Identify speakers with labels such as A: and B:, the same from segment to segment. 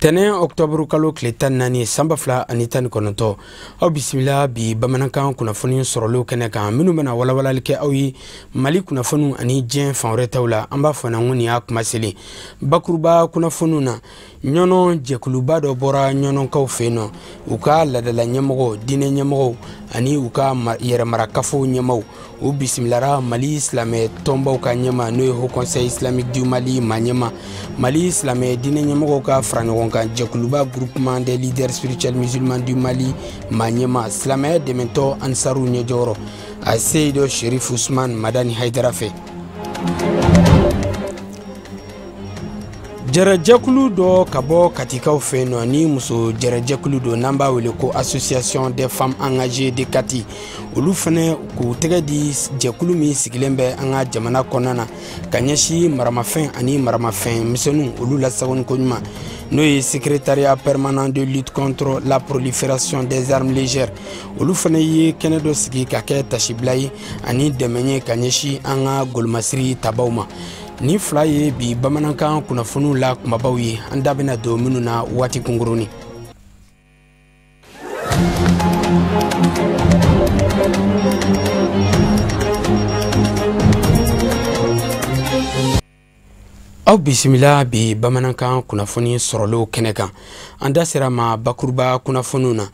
A: Tɛnɛn octobre kalo tile 14 san 2019 aw bisimila bi bamanankan kunnafoni sɔrɔlenw kɛnɛ kan minnu bɛna walawalali kɛ aw ye Mali kunnafoniw ani diɲɛ fan wɛrɛ taw la. An b'a fɔ na ko nin y'a kuma selen bakuruba kunnafoniw na. Ɲɔnɔ jɛkuluba dɔ bɔra ɲɔnɔkaw fɛ yen nɔ, u ka laadala ɲɛmɔgɔw, diinɛ ɲɛmɔgɔw ani u ka yɛrɛmarakafo ɲɛmaw, u bisimilara Mali silamɛ tɔnbaw ka ɲɛma n'o ye Haut Conseil Islamique du Mali maa ɲɛma, Mali silamɛ diinɛ ɲɛmɔgɔw ka fara ɲɔgɔn kan jɛkuluba Groupement des leaders spirituels musulmans du Mali maa ɲɛma, silamɛya dɛmɛtɔ Ansaru ɲɛjɔyɔrɔ a Seyidu Sherif Usman Madani Hayidara fɛ. Jɛrɛjɛkulu dɔ ka bɔ Katikaw fɛ yen nɔ ni muso jɛrɛjɛkulu don n'an b'a wele ko Association des femmes engagées de Kati, olu fɛnɛ k'u tɛgɛ di jɛkulu min sigilen bɛ an ka jamana kɔnɔna na ka ɲɛsin maramafɛn ani maramafɛn misɛnninw olu lasagoni koɲuman, n'o ye secrétariat permanent de lutte contre la prolifération des armes légères. Olu fɛnɛ ye kɛnɛ dɔ sigi ka kɛ tasibila ye ani dɛmɛ ye ka ɲɛsin an ka golomasiri tabaw ma. Ni fila ye bi bamanankan kunnafoniw la kumabaw ye, an da bɛna don minnu na waati kunkurunin. Aw bisimila bi bamanankan kunnafoni sɔrɔlenw kɛnɛ kan. An da sera ma bakuruba kunnafoniw na.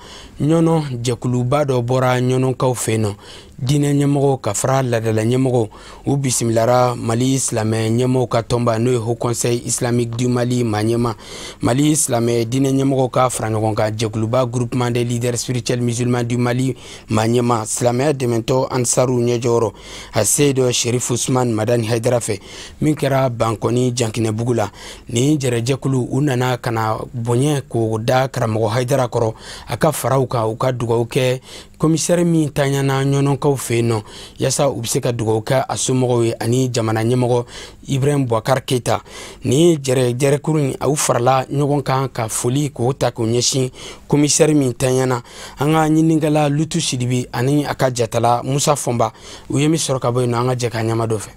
A: Ɲɔnɔ jɛkuluba dɔ bɔra ɲɔnɔkaw fɛ yen nɔ, diinɛ ɲɛmɔgɔw ka fara laadala ɲɛmɔgɔw, u bisimilara Mali silamɛ ɲɛmɔgɔw ka tɔnba n'o ye Haut Conseil Islamique du Mali maa ɲɛma, Mali silamɛ diinɛ ɲɛmɔgɔw ka fara ɲɔgɔn kan jɛkuluba Groupement des leaders spirituels musulmans du Mali maa ɲɛma, silamɛya dɛmɛtɔ Ansaru ɲɛjɔyɔrɔ a Seyidu Sherif Usman Madani Hayidara fɛ, min kɛra Bankɔni Jankinɛbugu la. Nin jɛrɛjɛkulu u nana ka na bonya k'o da karamɔgɔ Hayidara kɔrɔ a ka faraw kan, u ka dugawu kɛ commissaire min taɲana ɲɔnɔkaw fɛ yen nɔ yaasa u bɛ se ka dugawu kɛ a somɔgɔw ye ani jamana ɲɛmɔgɔ Ibrahim Boubacar Keita. Nin jɛrɛjɛrɛkuru in u farala ɲɔgɔn kan ka foli k'o ta k'o ɲɛsin commissaire min taɲana. An ka ɲininikɛla Lutu Sidibi ani a ka jatala Musa Fɔnba, u ye min sɔrɔ ka bɔ yen nɔ, an ka jɛ k'a ɲɛma dɔ fɛ.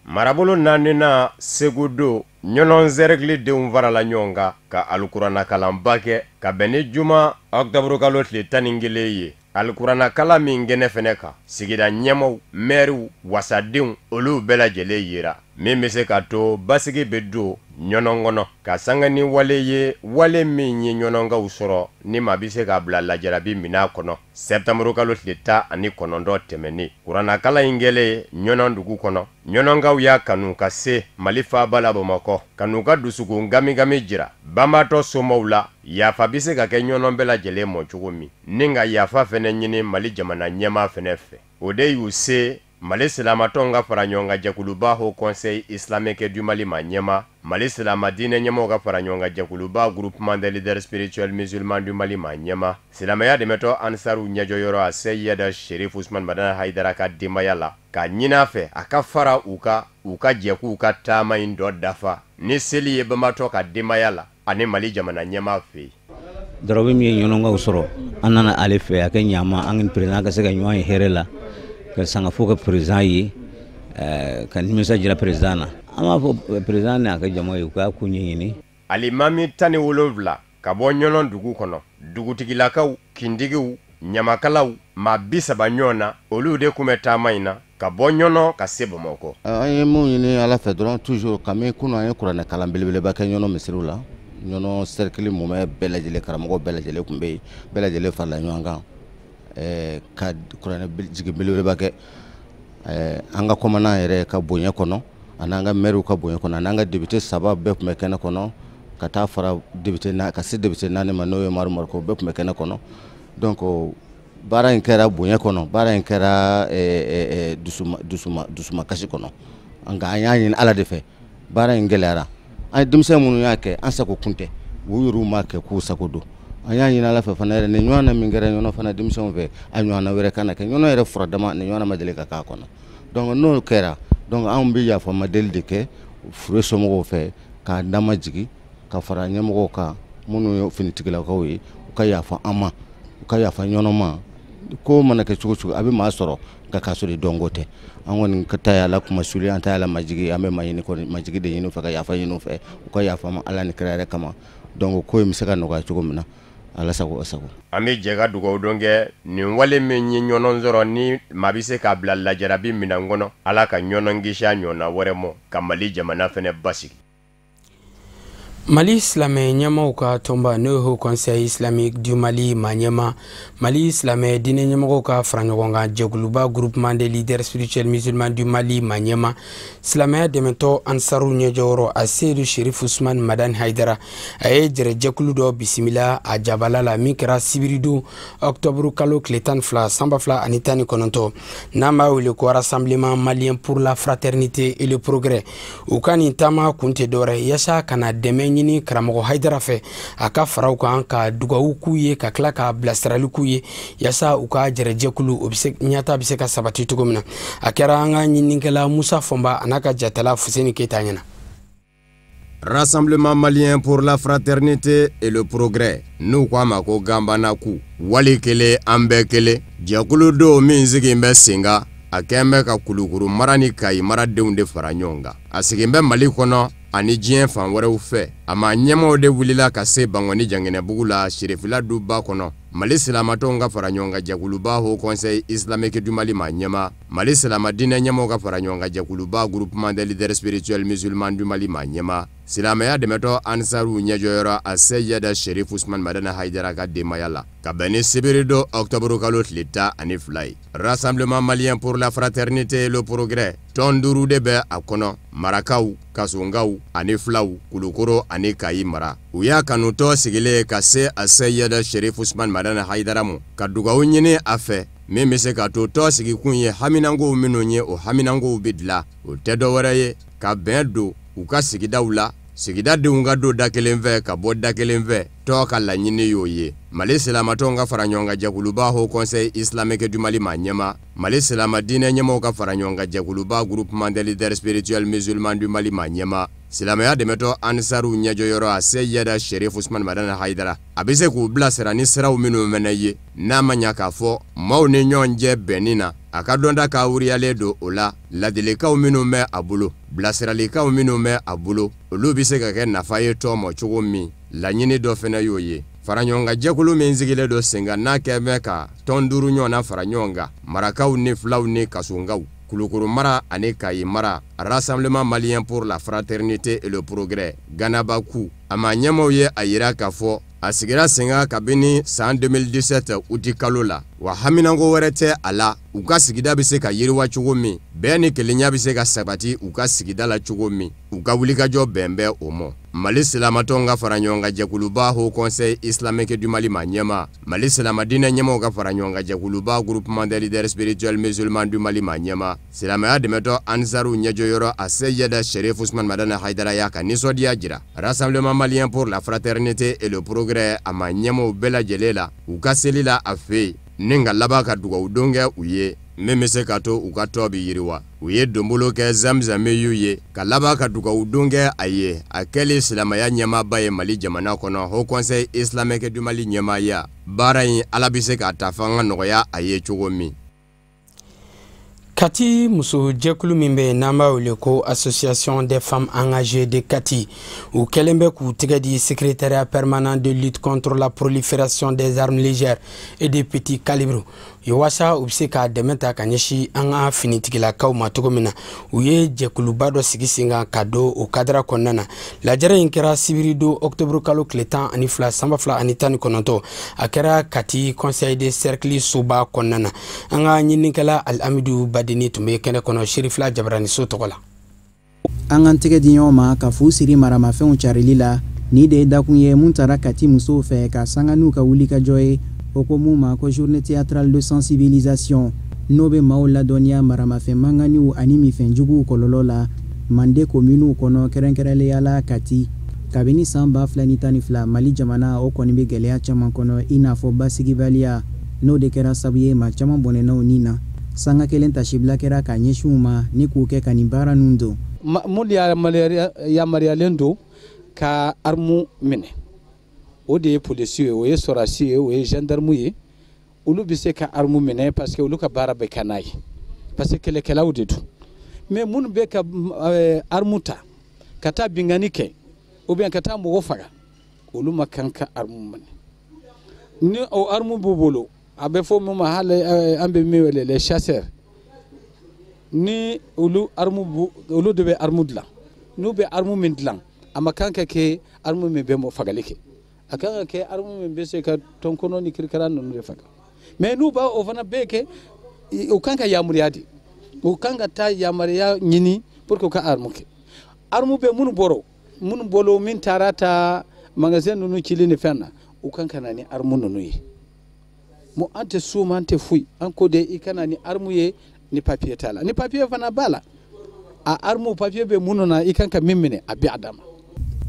B: Marabolo naaninan Segu don, Ɲɔnɔ cercle denw farala ɲɔgɔn kan ka alikuranakalanba kɛ ka bɛn ni juma octobre kalo tile 11 ye. Alikuranakalan min kɛnɛ fɛnɛ kan, sigida ɲɛmaw, mɛriw, wasadenw, olu bɛɛ lajɛlen yera, min bɛ se ka to basigi bɛ don Ɲɔnɔ kɔnɔ ka sanga ni wale ye, wale min ye ɲɔnɔkaw sɔrɔ ni maa bɛ se k'a bila lajarabi minɛn kɔnɔ. Septembre kalo tile 19 tɛmɛnen, kuranakalan in kɛlen Ɲɔnɔ dugu kɔnɔ, ɲɔnɔkaw y'a kanu ka se Mali faaba la Bamakɔ ka n'u ka dusukun gamigami jira banbaatɔ somaw la. Yafa bɛ se ka kɛ Ɲɔnɔ bɛɛ lajɛlen mɔ cogo min, ni ka yafa fɛnɛ ɲini Mali jamana ɲɛmaa fɛnɛ fɛ. O de y'u se Mali silamatɔnw ka fara ɲɔgɔn kan jɛkuluba Haut Conseil Islamique du Mali ma ɲɛma, Mali silama diinɛ ɲɛmɔgɔw ka fara ɲɔgɔn kan jɛkuluba Groupement des leaders spirituels musulmans du Mali ma ɲɛma, silamɛya dɛmɛtɔ Ansaru ɲɛjɔyɔrɔ a Seyida Sherif Usman Madani Hayidara ka denbaya la, ka ɲini a fɛ a ka fara u ka u ka jɛ k'u ka taama in dɔ dafa ni seli ye banbaatɔ ka denbaya la ani Mali jamana ɲɛmaa fɛ yen.
C: Dɔrɔbɛ min ye ɲɔnɔkaw sɔrɔ, an nana ale fɛ a kɛ ɲama, an ni président ka se ka ɲɔgɔn ye hɛrɛ la, ka sangafo kɛ président ye, ka nimisa jira président na. An b'a fɔ président n'a ka jama ye u k'a ko ɲɛɲini.
B: Alimami 17 ka bɔ Ɲɔnɔ dugu kɔnɔ, dugutigilakaw, kintigiw, ɲamakalaw, maa 30 ɲɔgɔn na, olu de tun bɛ taama in na ka bɔ Ɲɔnɔ ka se Bamakɔ.
D: An ye mun ɲini Ala fɛ dɔrɔn toujours, kami kunun an ye kuranɛ kalan belebeleba kɛ Ɲɔnɔ misiriw la. Ɲɔnɔ cercle mumɛ bɛɛ lajɛlen, karamɔgɔ bɛɛ lajɛlen tun bɛ yen, bɛɛ lajɛlen farala ɲɔgɔn kan, ka kuranɛ jigin belebeleba kɛ. An ka commandant yɛrɛ ka bonya kɔnɔ, ani an ka maire ka bonya kɔnɔ, ani an ka député 3 bɛɛ tun bɛ kɛnɛ kɔnɔ, ka taa fara député na, ka se député 4 ma n'o ye Umaru Mariko, bɛɛ tun bɛ kɛnɛ kɔnɔ. Donc baara in kɛra bonya kɔnɔ, baara in kɛra dusumakasi kɔnɔ. Nka an y'a ɲini Ala de fɛ, baara in gɛlɛyara. An ye denmisɛn minnu y'a kɛ, an sago kun tɛ, u yɛrɛw m'a kɛ k'u sago don. An y'a ɲini Ala fɛ fana yɛrɛ, nin ɲɔgɔn na min kɛra Ɲɔnɔ fana denmisɛnw fɛ, a ɲɔgɔnna wɛrɛ kana kɛ. Ɲɔnɔ yɛrɛ fura dama nin ɲɔgɔnna ma deli ka k'a kɔnɔ. Donc n'o kɛra, donc anw bɛ yafama deli de kɛ fure somɔgɔw fɛ, k'a damajigin ka fara ɲɛmɔgɔw kan minnu ye finitigilakaw ye, u ka yafa an ma, u ka yafa ɲɔgɔn ma. Ko mana kɛ cogo cogo, a bɛ maa sɔrɔ nka k'a sɔrɔ i dɔnko tɛ. An kɔni ka ta la kuma suli, an ta la majigi, an bɛ ma ɲini kɔni, majigi de ɲini fɛ, ka yafa ɲini fɛ, u ka yafa ma Ala ni kira yɛrɛ kama. Donc ko in bɛ se ka nɔgɔya cogo min na, Ala sago o sago.
B: An bɛ jɛ ka dugawu don kɛ nin wale min ye ɲɔgɔn sɔrɔ ni maa bɛ se k'a bila lajarabi minɛn kɔnɔ. Ala ka ɲɔgɔn kisi a ɲɔgɔnna wɛrɛ mɔ, ka Mali jamana fɛnɛ basigi.
A: Mali silamɛ ɲɛmaw ka tɔnba, n'o ye Haut Conseil Islamique du Mali ma ɲɛma, Mali silamɛ diinɛ ɲɛmɔgɔw ka fara ɲɔgɔn kan jɛkuluba, Groupement des leaders spirituels musulmans du Mali ma ɲɛma, silamɛya dɛmɛtɔ Ansaru ɲɛjɔyɔrɔ Aseyidu Sherif Usman Madani Hayidara, a ye jɛrɛjɛkulu dɔ bisimila a jabala la min kɛra sibiridon octobre kalo tile 12 san 2019, n'an b'a wele ko Rassemblement malien pour la fraternité et le progrès. U ka nin taama kun tɛ dɔwɛrɛ yaasa ka na dɛmɛ ɲini karamɔgɔ Hayidara fɛ, a ka faraw kan, ka dugawu k'u ye, ka tila ka bilasirali k'u ye, yaasa u ka jɛrɛjɛkulu o bɛ se ɲɛta bɛ se ka sabati cogo min na. A kɛra an ka ɲininikɛla Musa Fɔnba a n'a ka jatala Fuseni Keyita ɲɛna.
B: Rassemblement malien pour la fraternité et le progrès, n'u ko a ma ko Ganbanaku, wali kelen an bɛɛ kelen, jɛkulu dɔw min sigi bɛ sen kan, a kɛn bɛ ka Kulukuru mara ni Kayi maradenw de fara ɲɔgɔn kan. A sigin bɛ Mali kɔnɔ ani diɲɛ fan wɛrɛw fɛ. A ma ɲɛmaw de wulila ka se Bangɔni Janginɛbugu la, Sirifila duba kɔnɔ, Mali silamatɔnw ka fara ɲɔgɔn kan jɛkuluba, Haut Conseil Islamique du Mali ma ɲɛma, Mali silama diinɛ ɲɛmaw ka fara ɲɔgɔn kan jɛkuluba, Groupement des leaders spirituels musulmans du Mali ma ɲɛma, silamɛya dɛmɛtɔ Ansaru ɲɛjɔyɔrɔ a Seyida Sherif Usman Madani Hayidara ka denbaya la, ka bɛn ni sibiri don octobre kalo tile 12 ye. Rassemblement malien pour la fraternité et le progrès, tɔn duuru de bɛ a kɔnɔ: marakaw, kasonkaw ani filaw, Kulukoro ani Kayi mara. U y'a kanutɔ sigilen ka se a Seyida Sherif Usman Madani Hayidara mu, ka dugawu ɲini a fɛ min bɛ se ka to tɔ sigikun ye haminankow minnu ye, o haminankow bɛ dilan. O tɛ dɔwɛrɛ ye ka bɛn don u ka sigidaw la, sigidadenw ka don da kelen fɛ, ka bɔ da kelen fɛ. Tɔ ka laɲini y'o ye. Mali silamatɔnw ka fara ɲɔgɔn kan jɛkuluba, Haut Conseil Islamique du Mali ma ɲɛma, Mali silama diinɛ ɲɛmaw ka fara ɲɔgɔn kan jɛkuluba, Groupement des leaders spirituels musulmans du Mali ma ɲɛma, silamɛya dɛmɛtɔ Ansaru ɲɛjɔyɔrɔ a Seyida Sherif Usman Madani Hayidara, a bɛ se k'u bilasira ni siraw minnu fɛnɛ ye, n'a ma ɲa k'a fɔ maaw ni ɲɔgɔn cɛ bɛnni na, a ka dɔnta ka wuriyalen don o la. Ladilikanw minnu bɛ a bolo, bilasiralikanw minnu bɛ a bolo, olu bɛ se ka kɛ nafa ye tɔ ma cogo min, laɲini dɔ fɛnɛ y'o ye. Faraɲɔgɔnkan jɛkulu min sigilen don sen kan, n'a kɛn bɛ ka tɔn duuru ɲɔgɔnna fara ɲɔgɔn kan, marakaw ni filaw ni kasonkaw, Kulukoro mara ani Kayi mara, Rassemblement malien pour la fraternité et le progrès, Ganabaku, a ma ɲɛmaw ye a yira k'a fɔ a sigira sen kan kabini san 2017 uti kalo la. Wa haminanko wɛrɛ tɛ a la, u ka sigida bɛ se ka yiriwa cogo min, bɛn ni kelenya bɛ se ka sabati u ka sigida la cogo min, u ka wulikajɔ bɛn bɛ o ma. Mali silamatɔnw ka fara ɲɔgɔn kan jɛkuluba, Haut Conseil Islamique du Mali ma ɲɛma, Mali silama diinɛ ɲɛmaw ka fara ɲɔgɔn kan jɛkuluba, Groupement des leaders spirituels musulmans du Mali ma ɲɛma, silamɛya dɛmɛtɔ Ansaru ɲɛjɔyɔrɔ a Seyida Sherif Usman Madani Hayidara y'a ka nisɔndiya jira Rassemblement malien pour la fraternité et le progrès a ma ɲɛmaw bɛɛ lajɛlen la u ka seli la a fɛ yen, ni ka laban ka dugawu don kɛ u ye min bɛ se ka to u ka tɔ bɛ yiriwa. U ye donbolo kɛ zamzame y'u ye, ka laban ka dugawu don kɛ a ye, a kɛlen silamɛya ɲɛmaaba ye Mali jamana kɔnɔ, Haut Conseil Islamique du Mali ɲɛmaaya baara in, Ala bɛ se k'a ta fanga nɔgɔya a ye cogo min.
A: Kati muso jɛkulu min bɛ yen n'an b'a wele ko Association des femmes engagées de Kati, u kɛlen bɛ k'u tɛgɛ di Secrétariat permanent de lutte contre la prolifération des armes légères et de petits calibres ye, waasa u bɛ se k'a dɛmɛ ta ka ɲɛsin an ka finitigilakaw ma cogo min na. U ye jɛkuluba dɔ sigi sen kan ka don o kadara kɔnɔna na. Lajɛrɛ in kɛra sibiri don octobre kalo tile 12 san 2019. A kɛra Kati conseil de cercle soba kɔnɔna na. An ka ɲininikɛla Alamidu Badeni tun bɛ kɛnɛ kɔnɔ Serifila Jabaraniso tɔgɔ la.
E: An k'an tɛgɛ di ɲɔgɔn ma ka fu siri maramafɛnw carili la, ni de ye dakun ye mun taara Kati musow fɛ ka sanga n'u ka wulikajɔ ye, o ko mun ma ko journée théâtrale de sensibilisation, n'o bɛ maaw ladɔnniya maramafɛn manganiw ani minfɛn juguw kɔlɔlɔ la Mande kominiw kɔnɔ, kɛrɛnkɛrɛnnenya la Kati. Kabini san 2012, Mali jamana o kɔni bɛ gɛlɛya caman kɔnɔ, i n'a fɔ basigibaliya, n'o de kɛra sababu ye maa caman bɔnɛnaw ni na. Sanga kelen tasibila kɛra ka ɲɛsin u ma ni k'u kɛ ka nin baara ninnu don.
F: Mun yamaruyalen don ka arme minɛ, o de ye polisi ye, o ye sɔrɔdasi ye, o ye gendarme ye. Olu bɛ se ka arme minɛ parce que olu ka baara bɛ kɛ n'a ye, parce que kɛlɛkɛlaw de don. Mais minnu bɛ ka arme ta ka taa binkanni kɛ ou bien ka taa mɔgɔ faga, olu ma kan ka arme minɛ. Ni o arme b'u bolo, a bɛ fɔ min ma, hali an bɛ min wele les chasseurs, ni olu arme bu, olu de bɛ arme dilan. N'u bɛ arme min dilan, a ma kan ka kɛ arme min bɛ mɔgɔ fagali kɛ, a kan ka kɛ arme min bɛ se ka tɔnkɔnɔ ni kirikara ninnu de faga. Mais n'u b'a o fana bɛɛ kɛ, u kan ka yamaruya di, u kan ka taa yamaruya ɲini pour que u ka arme kɛ. Arme bɛ minnu bolo, min taara ta magasin ninnu cili ni fɛn na, u kan ka na ni arme ninnu ye. Mo an tɛ s'u ma, an tɛ foyi, an ko de i ka na ni arme ye ni papier t'a la, ni papier fana b'a la, a arme papier bɛ minnu na, i kan ka min minɛ, a bɛ a dama.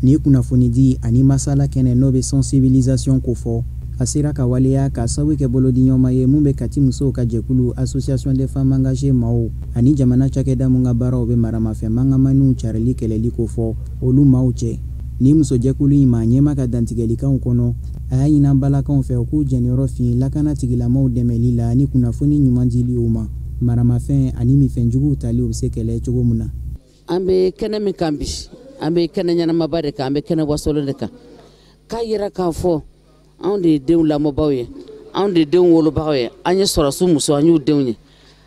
E: Ni kunnafonidi ani masala kɛnɛ n'o bɛ sensibilisation kofɔ, a sera ka waleya ka sababu kɛ bolodiɲɔgɔnma ye mun bɛ Kati musow ka jɛkulu Association des femmes engagées maaw ani jamana cakɛda mun ka baaraw bɛ maramafɛn mangamaniw carili kɛlɛli kofɔ, olu maaw cɛ. Ni musojɛkulu in maa ɲɛma ka dantigɛlikanw kɔnɔ, a y'a ɲini balakaw fɛ u k'u jɛniyɔrɔ fin lakana tigilamaw dɛmɛli la ni kunnafoni ɲuman dili u ma, maramafɛn ani minfɛnjuguw tali u bɛ se kɛlɛ cogo min na.
G: An bɛ kɛnɛ min kan bi, an bɛ kɛnɛ ɲɛnamaba de kan, an bɛ kɛnɛ wasolon de kan, k'a yira k'a fɔ anw de ye denw lamɔbaw ye, anw de ye denw wolobagaw ye, an ye sɔrɔsiw muso, an y'u denw ye.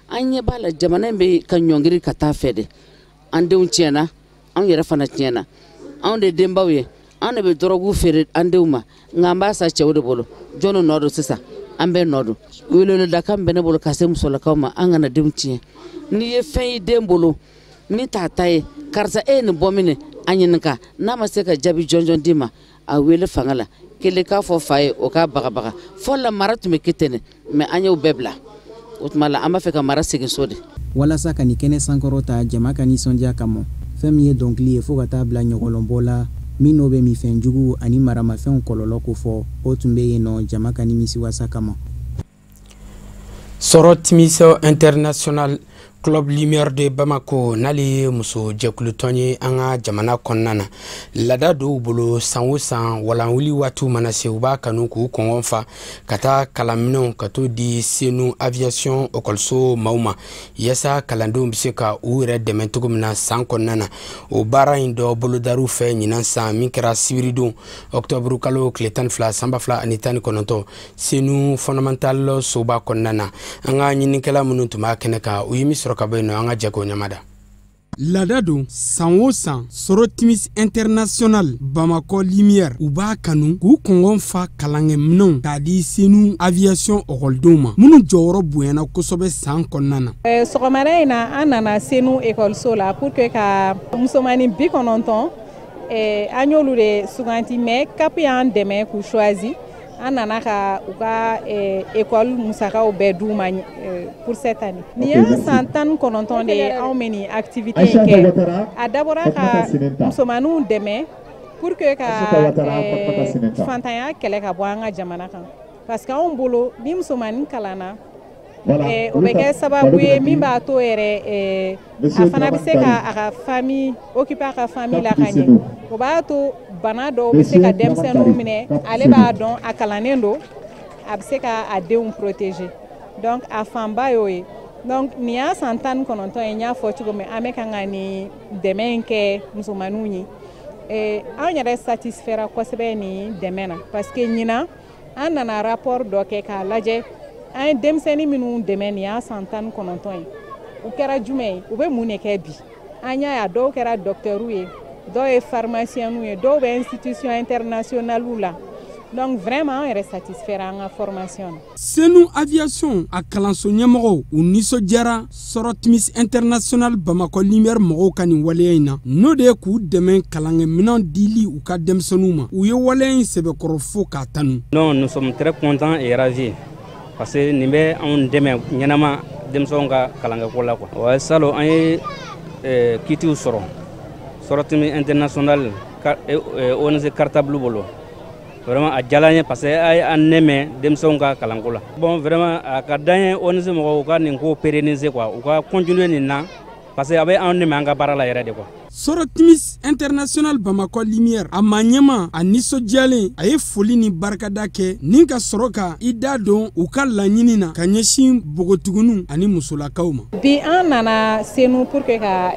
G: An ɲɛ b'a la, jamana in bɛ ka ɲɔngiri ka taa fɛ de. An denw tiɲɛna, anw yɛrɛ fana tiɲɛna. Anw de ye denbaw ye, anw de bɛ dɔrɔgu feere an denw ma, nka an b'a sa cɛw de bolo. Jɔnni nɔ don sisan? An bɛɛ nɔ don. Weleweledakan bɛ ne bolo ka se musolakaw ma: an kana denw tiɲɛ. N'i ye fɛn y'i den bolo min t'a ta ye, karisa, e ye nin bɔ min? A ɲininka. N'a ma se ka jaabi jɔnjɔn d'i ma, a wele fanga la kelen k'a fɔ fa ye, o k'a bagabaga. Fɔlɔ la, mara tun bɛ kɛ ten, mais an y'o bɛɛ bila. O tuma la, an b'a fɛ ka mara segin so de.
E: Walasa ka nin kɛnɛ sankɔrɔ ta jama ka nisɔndiya kama, fɛn min ye dɔnkili ye fɔɔ ka taa bila ɲɔgɔlɔnbɔ la min n'o bɛ minfɛnjugu ani maramafɛnw kɔlɔlɔ kofɔ, o tun bɛ yen nɔ jama ka nimisiwasa kama.
A: Sɔrɔ Timis International Club Lumière de Bamako, n'ale ye muso jɛkulutɔn ye an ka jamana kɔnɔna na, laada dɔw bolo, san o san walanwuli waatiw mana se, u b'a kanu k'u kɔngɔn fa ka taa kalanminɛnw ka t'o di Senu Aviation ekɔliso maaw ma, yaasa kalandenw bɛ se ka u yɛrɛ dɛmɛ cogo min na san kɔnɔna na. O baara in dɔ bolodar'u fɛ ɲinan san min kɛra sibiridon ɔktɔburu kalo tile 12 san 2019, Senu Fondamental soba kɔnɔna na. An ka ɲininikɛla minnu tun b'a kɛnɛ kan, u ye min sɔrɔ ka bɔ yen nɔ, an ka jɛ k'o ɲamada. Laada don, san o san, Sɔrɔ Timis International Bamakɔ Lumière, u b'a kanu k'u kɔngɔn fa kalankɛminɛnw k'a di Senu Aviation ɔkɔlidenw ma minnu jɔyɔrɔ bonyana kosɛbɛ san kɔnɔna na.
H: Sɔgɔmada in na, an nana Senu ekɔliso la pour que ka musomanin 90, an y'olu de suganti, mais CAP y'an dɛmɛ k'u choisi. An nana ka u ka école musakaw bɛɛ d'u ma pour cette année. Nin y'an san 19 de ye anw bɛ nin activité in kɛ. A dabɔra ka musomaninw dɛmɛ pour que ka fantanya kɛlɛ ka bɔ an ka jamana kan, parce que anw bolo, ni musomanin kalanna, o bɛ kɛ sababu ye min b'a to yɛrɛ a fana bɛ se ka a ka famille occuper, a ka famille la ka ɲɛ. O b'a to bana dɔw bɛ se ka denmisɛnninw minɛ, ale b'a dɔn, a kalannen don, a bɛ se ka a denw protéger. Donc a fanba y'o ye. Donc nin y'a san 19 ye, n y'a fɔ cogo min, an bɛ kan ka nin dɛmɛ in kɛ musomaninw ye. Anw yɛrɛ satisfait kosɛbɛ nin dɛmɛ na, parce que ɲinan an nana rapport dɔ kɛ k'a lajɛ an ye denmisɛnnin minnu dɛmɛ nin y'a san 19 ye, u kɛra jumɛn ye, u bɛ mun de kɛ bi. An y'a ye a dɔw kɛra docteurw ye, dɔw ye pharmacienw ye, dɔw bɛ institution internationale la. Donc vraiment, an yɛrɛ satisfait an ka formation na.
A: Senu Aviation a kalanso ɲɛmɔgɔw, u nisɔndiyara Sɔrɔ Timis International Bamakɔ Lumière mɔgɔw ka nin waleya in na, n'o de ye k'u dɛmɛ kalankɛminɛn dili u ka denmisɛnninw ma. U ye waleya in sɛbɛkɔrɔ fo k'a tanu.
I: Non, nous sommes très contents et ravis parce que nin bɛ anw dɛmɛ ɲɛnama denmisɛnw ka kalankɛko la quoi. Wa salon, an ye kitiw sɔrɔ Sɔrɔ Timis International ONG Cartable bolo. Vraiment, a diyara n ye parce que a ye an nɛmɛ denmisɛnw ka kalanko la. Bon, vraiment, a ka d'an ye ONG mɔgɔw ka nin ko pérenniser quoi, u ka continuer nin na. Parce que a bɛ anw dɛmɛ an ka baara la yɛrɛ de quoi.
A: Sɔrɔ Timis International Bamakɔ Lumière, a ma ɲɛma a nisɔndiyalen, a ye foli ni barikada kɛ ni ka sɔrɔ ka i da don u ka laɲini na ka ɲɛsin npogotigininw ani musolakaw ma.
H: Bi an nana Senu pour que ka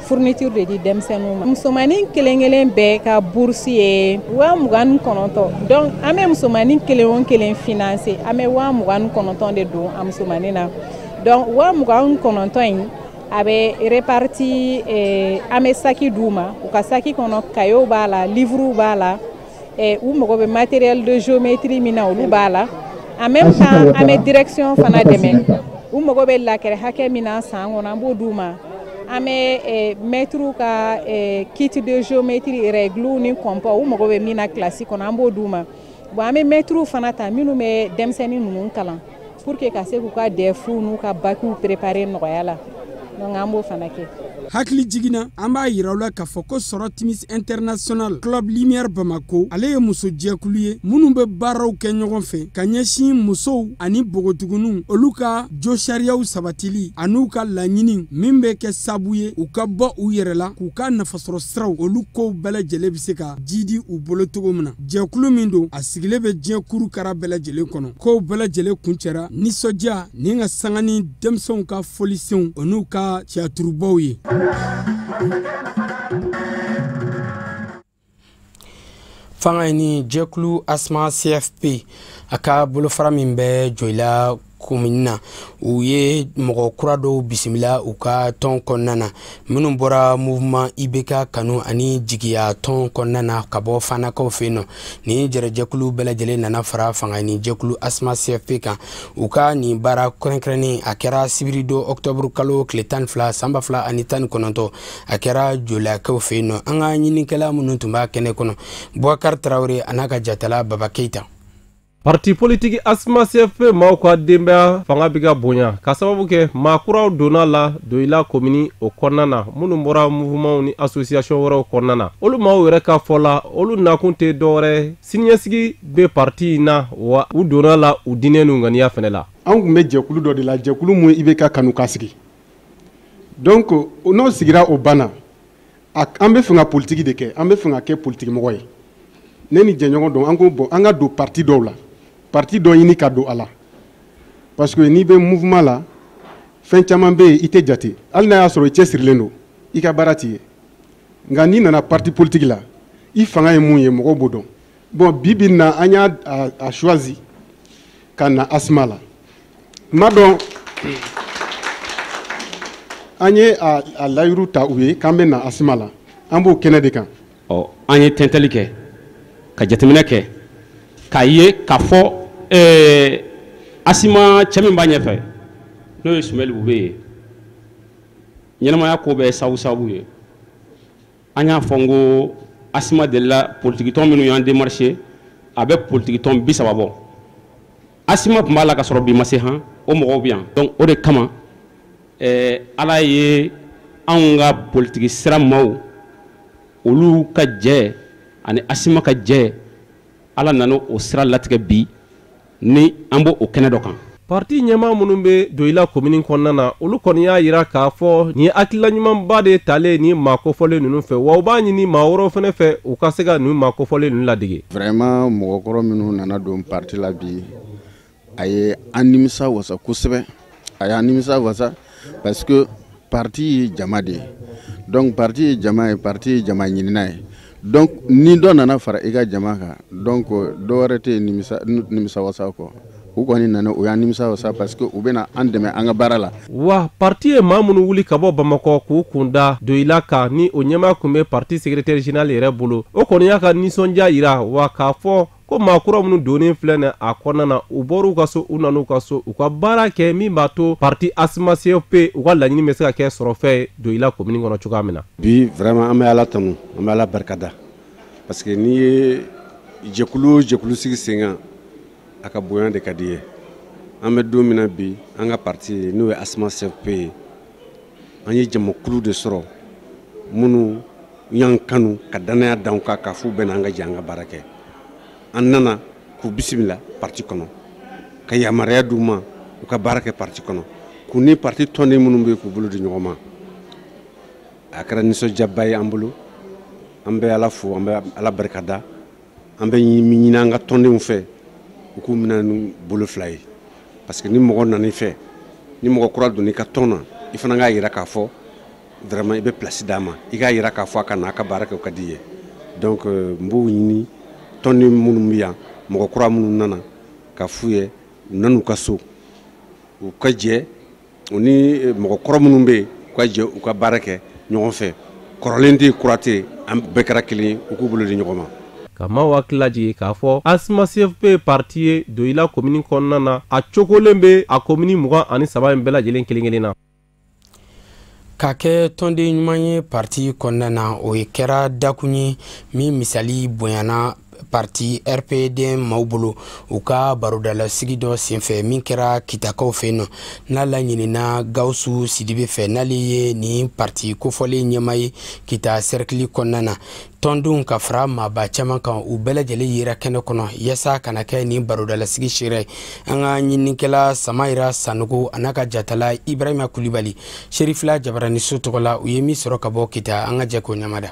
H: fourniture de di denmisɛnninw ma. Musomanin kelen kelen bɛɛ ka bourse ye 29,000. Donc an bɛ musomanin kelen o kelen financer, an bɛ 29,000 de don a musomanin na. Donc 29,000 in, a bɛ réparti. An bɛ saki d'u ma, u ka saki kɔnɔ, cahier b'a la, livre b'a la, u mago bɛ matériel de géométrie min na, olu b'a la. En même temps, an bɛ direction fana dɛmɛ, u mago bɛ lakɛrɛ hakɛ min na san kɔnɔ, an b'o d'u ma. An bɛ maître ka kit de géométrie, règle ni compas, u mago bɛ min na classe kɔnɔ, an b'o d'u ma. Bon, an bɛ maître fana ta minnu bɛ denmisɛnnin ninnu kalan pour que ka se k'u ka DEF n'u ka bac préparer nɔgɔya la. Donc an b'o fana kɛ.
A: Hakili jiginna, an b'a yira aw la k'a fɔ ko Sɔrɔ Timis International Club Lumière Bamako, ale ye muso jɛkulu ye minnu bɛ baaraw kɛ ɲɔgɔn fɛ ka ɲɛsin musow ani npogotigininw, olu ka jo sariyaw sabatili an'u ka laɲini min bɛ kɛ sabu ye u ka bɔ u yɛrɛ la, k'u ka nafasɔrɔ siraw, olu kow bɛɛ lajɛlen bɛ se ka jidi u bolo cogo min na. Jɛkulu min don, a sigilen bɛ diɲɛ kuru kara bɛɛ lajɛlen kɔnɔ. Kow bɛɛ lajɛlen kuncɛra nisɔndiya ni ka sanga ni denmisɛnw ka folisenw, o n'u ka cɛturubaw ye. Fanga ni jɛkulu Asma CFP, a ka bolofara min bɛ Joyila komini na, u ye mɔgɔ kura dɔw bisimila u ka tɔn kɔnɔna na, minnu bɔra mouvement IBK kanu ani jigiya tɔn kɔnɔna na ka bɔ Fanakaw fɛ yen nɔ. Nin jɛrɛjɛkulu bɛɛ lajɛlen nana fara fanga ni jɛkulu Asma CFP kan. U ka nin baara kɛrɛnkɛrɛnnen, a kɛra sibiri don, octobre kalo tile 12 san 2019, a kɛra Jolakaw fɛ yen nɔ. An ka ɲinikɛla minnu tun b'a kɛnɛ kɔnɔ, Bubakari Tarawele a n'a ka jatala Baba Keyita.
J: Parti politiki Asma CFP maaw ka denbaya fanga bɛ ka bonya ka sababu kɛ maa kuraw donna la Doyila komini o kɔnɔna na, minnu bɔra mouvement ni association wɛrɛw kɔnɔna na. Olu maaw yɛrɛ ka fɔ la, olu nakun tɛ dɔwɛrɛ, siniɲɛsigi bɛ parti in na, wa u donna la u diinɛ n'u ŋaniya fɛnɛ la.
K: An tun bɛ jɛkulu dɔ de la, jɛkulu mun IBK kanu ka sigi. Donc n'o sigira, o banna. An bɛ fɛ ka politiki de kɛ, an bɛ fɛ ka kɛ politiki mɔgɔ ye. Ne ni jɛɲɔgɔn dɔn, an ko bon, an ka don parti dɔw la, parti dɔ ɲini ka don a la, parce que n'i bɛ mouvement la, fɛn caman bɛ yen i tɛ jate, hali n'a y'a sɔrɔ i cɛsirilen don, i ka baara t'i ye. Nka n'i nana parti politique la, i fanga ye mun ye, mɔgɔw b'o dɔn. Bon, bi bi in na, an y'a a choisi ka na Asma la. N b'a dɔn an ye a layiru ta u ye k'an bɛ na Asma la, an b'o kɛnɛ de kan.
L: Ɔ, an ye tɛntɛli kɛ ka jateminɛ kɛ k'a ye k'a fɔ Asima cɛ min b'a ɲɛfɛ, n'o ye Sumɛli Bube ye, ɲɛnamaya ko bɛɛ sabu sababu ye. An y'a fɔ n ko Asima delila politikitɔn minnu y'an démarché, a bɛ politikitɔn 30 bɔ. Asima tun b'a la ka sɔrɔ bi ma se han, o mɔgɔw bɛ yan. Donc o de kama Ala ye anw ka politiki sira maaw, olu ka jɛ ani Asima ka jɛ, Ala nana o sira latigɛ bi ni an b'o o kɛnɛ dɔ kan.
J: Parti ɲɛmaa minnu bɛ Doyila komini kɔnɔna na, olu kɔni y'a yira k'a fɔ nin ye hakilila ɲumanba de talen ni maa kofɔlen ninnu fɛ, wa u b'a ɲini maa wɛrɛw fana fɛ, u ka se ka nin maa kofɔlen ninnu ladege.
M: Vraiment, mɔgɔkɔrɔ minnu nana don parti la bi, a ye an nimisa wasa kosɛbɛ, a y'an nimisa wasa, parce que parti ye jama de ye. Donc parti ye jama ye, parti ye jama ɲinina ye. Donc ni dɔ nana fara i ka jama kan, donc dɔ wɛrɛ tɛ yen nimisa nimisa wasa kɔ. U kɔni nana, u y'an nimisa wasa, parce que u bɛna an dɛmɛ an ka baara la.
J: Wa parti ye maa minnu wuli ka bɔ Bamakɔ k'u kunda Doyila kan, ni o ɲɛmaa tun bɛ parti secrétaire général yɛrɛ bolo, o kɔni y'a ka nisɔndiya yira wa k'a fɔ ko maa kura minnu donnen filɛ nin a kɔnɔna na, u bɔr'u ka so, u nan'u ka so, u ka baara kɛ min b'a to parti Asma CFP u ka laɲini bɛ se ka kɛ sɔrɔfɛn ye Doyila komini kɔnɔ cogoya min na.
N: Bi vraiment, an bɛ Ala tanu, an bɛ Ala barikada, parce que n'i ye jɛkulu o jɛkulu sigi sen kan, a ka bonya de ka di ye. An bɛ don min na bi, an ka parti n'o ye Asma CFP ye, an ye jamakulu de sɔrɔ minnu y'an kanu ka danaya d'an kan k'a f'u bɛna an ka jɛ an ka baara kɛ. An nana k'u bisimila parti kɔnɔ, ka yamaruya d'u ma u ka baara kɛ parti kɔnɔ, k'u ni parti tɔnden minnu bɛ yen k'u bolo di ɲɔgɔn ma. A kɛra nisɔndiyaba ye an bolo. An bɛ Ala fo, an bɛ Ala barikada. An bɛ min ɲini an ka tɔndenw fɛ, u k'u minɛ ni bolo fila ye, parce que ni mɔgɔ nana i fɛ, ni mɔgɔ kura donna i ka tɔn na, i fana k'a yira k'a fɔ vraiment i bɛ place d'a ma, i k'a yira k'a fɔ a ka na a ka baara kɛ, o ka di i ye. Donc n b'u ɲini tɔnden minnu bɛ yan, mɔgɔ kura minnu nana, ka f'u ye u nan'u ka so, u ka jɛ u ni mɔgɔ kɔrɔ minnu bɛ yen, u ka jɛ u ka baara kɛ ɲɔgɔn fɛ. Kɔrɔlen tɛ yen, kura tɛ yen, an bɛɛ kɛra kelen ye, u k'u bolo di ɲɔgɔn ma.
J: Ka maaw hakili lajigin k'a fɔ Asma CFP parti ye Doyila komini kɔnɔna na, a cogolen bɛ a komini 23 in bɛɛ lajɛlen kelen kelen na.
A: Ka kɛ tɔnden ɲuman ye parti kɔnɔna na, o ye kɛra dakun ye min misali bonyana parti RPD maaw bolo u ka barodalasigi dɔ senfɛ min kɛra Kitakaw fɛ yen nɔ, n'a laɲinina Gawusu Sidibe fɛ, n'ale ye nin parti kofɔlen ɲɛmaa ye Kita cercle kɔnɔna na. Tɔndenw ka fara maaba caman kan, u bɛɛ lajɛlen yera kɛnɛ kɔnɔ yaasa kana kɛ nin barodalasigi seere ye. An ka ɲininikɛla Samayira Sanogo a n'a ka jatala Ibrahima Kulibali Serifila Jabaraniso tɔgɔ la, u ye min sɔrɔ ka bɔ Kita, an ka jɛ k'o ɲamada.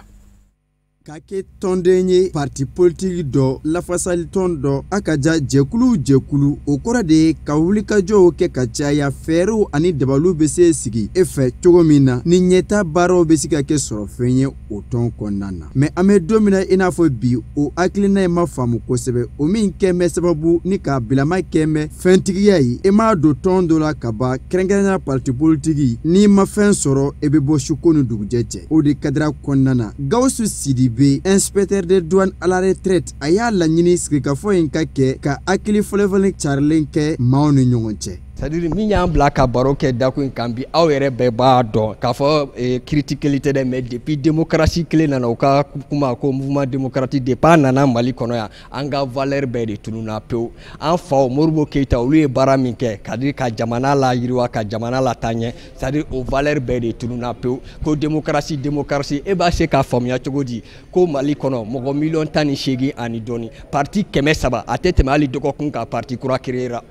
O: Ka kɛ tɔnden ye parti politiki dɔ, lafasalitɔn dɔ, a ka ja jɛkulu jɛkulu, o kɔrɔ de ye ka wulikajɔw kɛ ka caya, fɛɛrɛw ani dabaliw bɛ se sigi e fɛ cogo min na ni ɲɛta baaraw bɛ se ka kɛ sɔrɔfɛn ye o tɔn kɔnɔna na. Mɛ an bɛ don min na i n'a fɔ bi, o hakilina in ma faamu kosɛbɛ, o min kɛn bɛ sababu ni k'a bilama kɛn bɛ fɛntigiya ye. E m'a don tɔn dɔ la ka ban, kɛrɛnkɛrɛnnenya parti politiki, n'i ma fɛn sɔrɔ e bɛ bɔ su ko ni dugujɛ cɛ. O de kadira kɔnɔna na, Gawusu Sidibe, inspecteur de douane à la retraite, a y'a laɲini sigikafɔ in ka kɛ ka hakili fɔlɔfɔlɔ carilen kɛ maaw ni ɲɔgɔn cɛ.
P: C'est-à-dire min y'an bila ka baro kɛ dakun in kan bi, aw yɛrɛ bɛɛ b'a dɔn k'a fɔ critiqueli tɛ dɛ, mais depuis démocratie kelen nana, u ka kuma ko mouvement démocratique, depuis a nana Mali kɔnɔ yan, an ka valeur bɛɛ de tununna pewu. An faw Modibo Keyita, olu ye baara min kɛ ka dire ka jamana la yiriwa, ka jamana la taa ɲɛ, c'est-à-dire o valeur bɛɛ de tununna pewu. Ko démocratie, démocratie, e b'a se k'a faamuya cogo di ko Mali kɔnɔ mɔgɔ 18 miliyɔn ani dɔɔni, parti 300, a tɛ tɛmɛ hali dɔgɔkun ka parti kura créer ra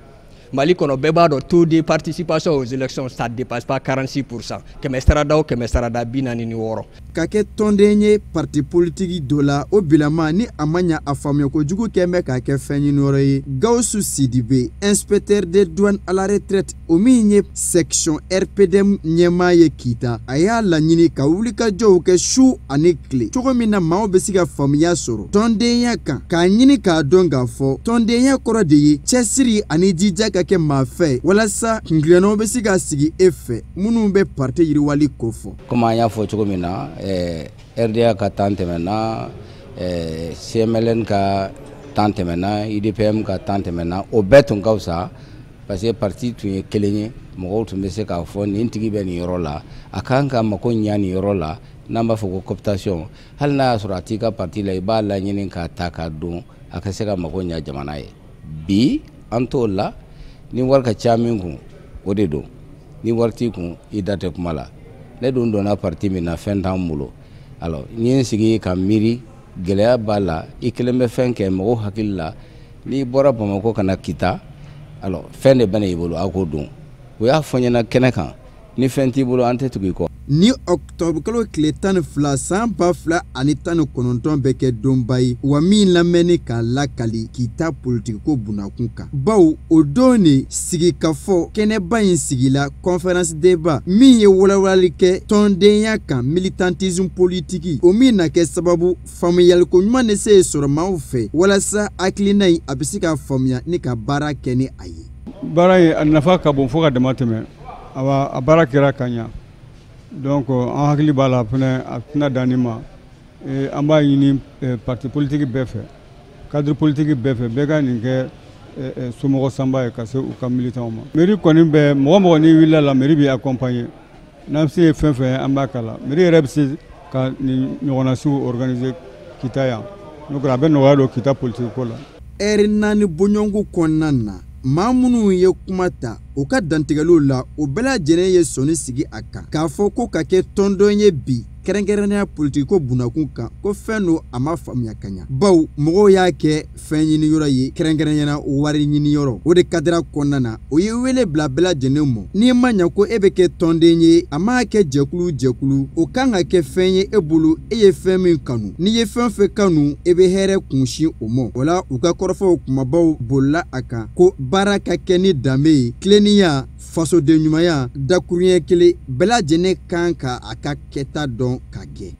P: Mali kɔnɔ? Bɛɛ b'a dɔn taux de participation aux élections, ça dépasse pas 46%, 100 sarada o 100 sarada, 46.
O: Ka kɛ tɔnden ye parti politiki dɔ la, o bilama ni a ma ɲa a faamuya kojugu kɛn bɛ k'a kɛ fɛn ɲiniyɔrɔ ye. Gawusu Sidibe, inspecteur de douane à la retraite, o min ye section RPDM ɲɛmaa ye Kita, a y'a laɲini ka wulikajɔw kɛ su ani tile cogo min na maaw bɛ se ka faamuya sɔrɔ tɔndenya kan, k'a ɲini k'a dɔn k'a fɔ tɔndenya kɔrɔ de ye cɛsiri ani jija ka kɛ maa fɛ, walasa kuntilennaw bɛ se ka sigi e fɛ minnu bɛ parti yiriwali kofɔ.
C: Komi an y'a fɔ cogo min na, RDA ka temps tɛmɛna, CMLN ka temps tɛmɛna, UDPM ka temps tɛmɛna, o bɛɛ tun ka fisa parce que parti tun ye kelen ye, mɔgɔw tun bɛ se k'a fɔ nin tigi bɛ nin yɔrɔ la, a kan ka mako ɲa nin yɔrɔ la, n'an b'a fɔ ko cooptation. Hali n'a y'a sɔrɔ a t'i ka parti la, i b'a laɲini k'a ta k'a don a ka se ka mako ɲa jamana ye. Bi an t'o la. Ni wari ka ca min kun, o de don, ni wari t'i kun, i da tɛ kuma la. Ne dun donna parti min na, fɛn t'an bolo. Alors ni ye n sigi ka miiri, gɛlɛya b'a la. I kelen bɛ fɛn kɛ mɔgɔw hakili la, n'i bɔra Bamakɔ ka na Kita, alors fɛn de bɛ i bolo, a k'o don. U y'a fɔ n ɲɛna kɛnɛ kan, ni fɛn t'i bolo, an tɛ tugu i kɔ.
O: Ni ɔkutɔburukalo tile 12 san 2019 bɛ kɛ donba ye wa min lamɛnni k'a lakali Kita politikiko bunakun kan, bawo o don de sigikafɔ kɛnɛba in sigila, conférence débat min ye walawalali kɛ tɔndenya kan, militantisme politique, o min na kɛ sababu faamuyaliko ɲuman de se sɔrɔ maaw fɛ, walasa hakilina in a bɛ se ka faamuya ni ka baara kɛ ni a ye.
Q: Baara in a nafa ka bon fo ka dama tɛmɛ. Awa, a baara kɛra ka ɲa, donc an hakili b'a la fɛnɛ, a tɛna dan nin ma. An b'a ɲini parti politique bɛɛ fɛ, cadre politique bɛɛ fɛ, bɛɛ ka nin kɛ somɔgɔ sanba ye ka se u ka militants ma. Mairie kɔni bɛ mɔgɔ mɔgɔ n'i wulila la, mairie b'i accompagner. N'an se ye fɛn fɛn, an b'a k'a la. Mairie yɛrɛ bɛ se ka nin ɲɔgɔnna sugu organiser Kita yan, n'o kɛra a bɛ nɔgɔya don Kita politique ko la.
O: Ɛri 4 bɔɲɔgɔnko kɔnɔna na, maa minnu ye kuma ta U ka dantigɛliw la, o bɛɛ lajɛlen ye sɔnni sigi a kan k'a fɔ ko ka kɛ tɔndɔn ye bi, kɛrɛnkɛrɛnnenya politikiko bunakun kan, ko fɛn don a ma faamuya ka ɲa, bawo mɔgɔw y'a kɛ fɛn ɲiniyɔrɔ ye, kɛrɛnkɛrɛnnenya wari ɲiniyɔrɔ. O de kadira kɔnɔna na, o ye wele bila bɛɛ lajɛlen mɔ: n'i ma ɲa ko e bɛ kɛ tɔnden ye, a m'a kɛ jɛkulu jɛkulu, o kan ka kɛ fɛn ye e bolo, e ye fɛn min kanu. N'i ye fɛn fɛn kanu, e bɛ hɛrɛ kunsin o mɔ. O la, u ka kɔrɔfɔw kumabaw bolila a kan ko baara ka kɛ ni danbe ye, tilennenya, fasoden ɲumanya, dakuruɲɛ kelen, bɛɛ lajɛlen kan ka a ka kɛta dɔn ka kɛ.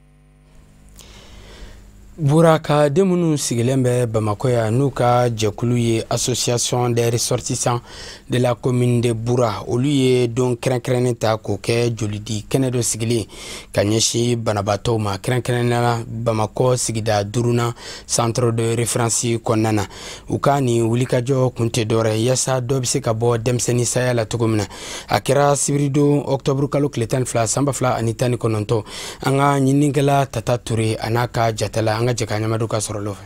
A: Buraka den minnu sigilen bɛ Bamakɔ yan, n'u ka jɛkulu ye Association des ressortissants de la commune de Bura, olu ye don kɛrɛnkɛrɛnnen ta k'o kɛ jolidi kɛnɛ dɔ sigilen ka ɲɛsin banabaatɔw ma, kɛrɛnkɛrɛnnenya la Bamakɔ sigida duurunan centre de référence kɔnɔna na. U ka nin wulikajɔ kun tɛ dɔwɛrɛ yaasa dɔ bɛ se ka bɔ denmisɛnnin saya la cogo min na. A kɛra sibiridon octobre kalo tile 12 san 2019. An ka ɲininikɛla Tata Ture a n'a ka jatala, an ka jɛ ka ɲamadu ka sɔrɔ fɛ.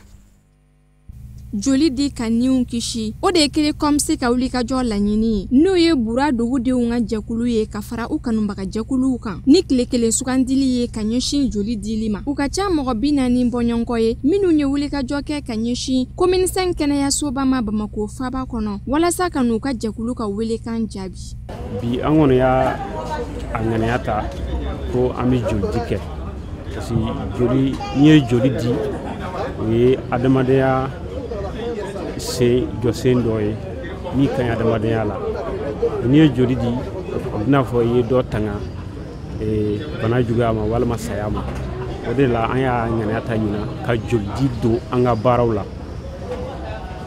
R: Joli di ka niw kisi, o de ye CRECOMS ka wulikajɔ laɲini ye, n'o ye Bura dugudenw ka jɛkulu ye ka fara u kanubaga jɛkuluw kan, ni tile kelen sugandili ye ka ɲɛsin joli dili ma. U ka ca mɔgɔ 40 bɔɲɔgɔnkɔ ye minnu ye wulikajɔ kɛ ka ɲɛsin commune 5 kɛnɛyasoba ma Bamako faaba kɔnɔ, walasa ka n'u ka jɛkulu ka welekan jaabi.
S: Bi an kɔni y'a a ŋaniya ta ko an bɛ joli di kɛ, parce que joli, n'i ye joli di, o ye adamadenya sen jɔsen dɔ ye min ka ɲi adamadenya la. N'i ye joli di, o bɛna fɔ i ye dɔ tanga bana juguya ma walima saya ma. O de la an y'a ŋaniya ta ɲina ka joli di don an ka baaraw la.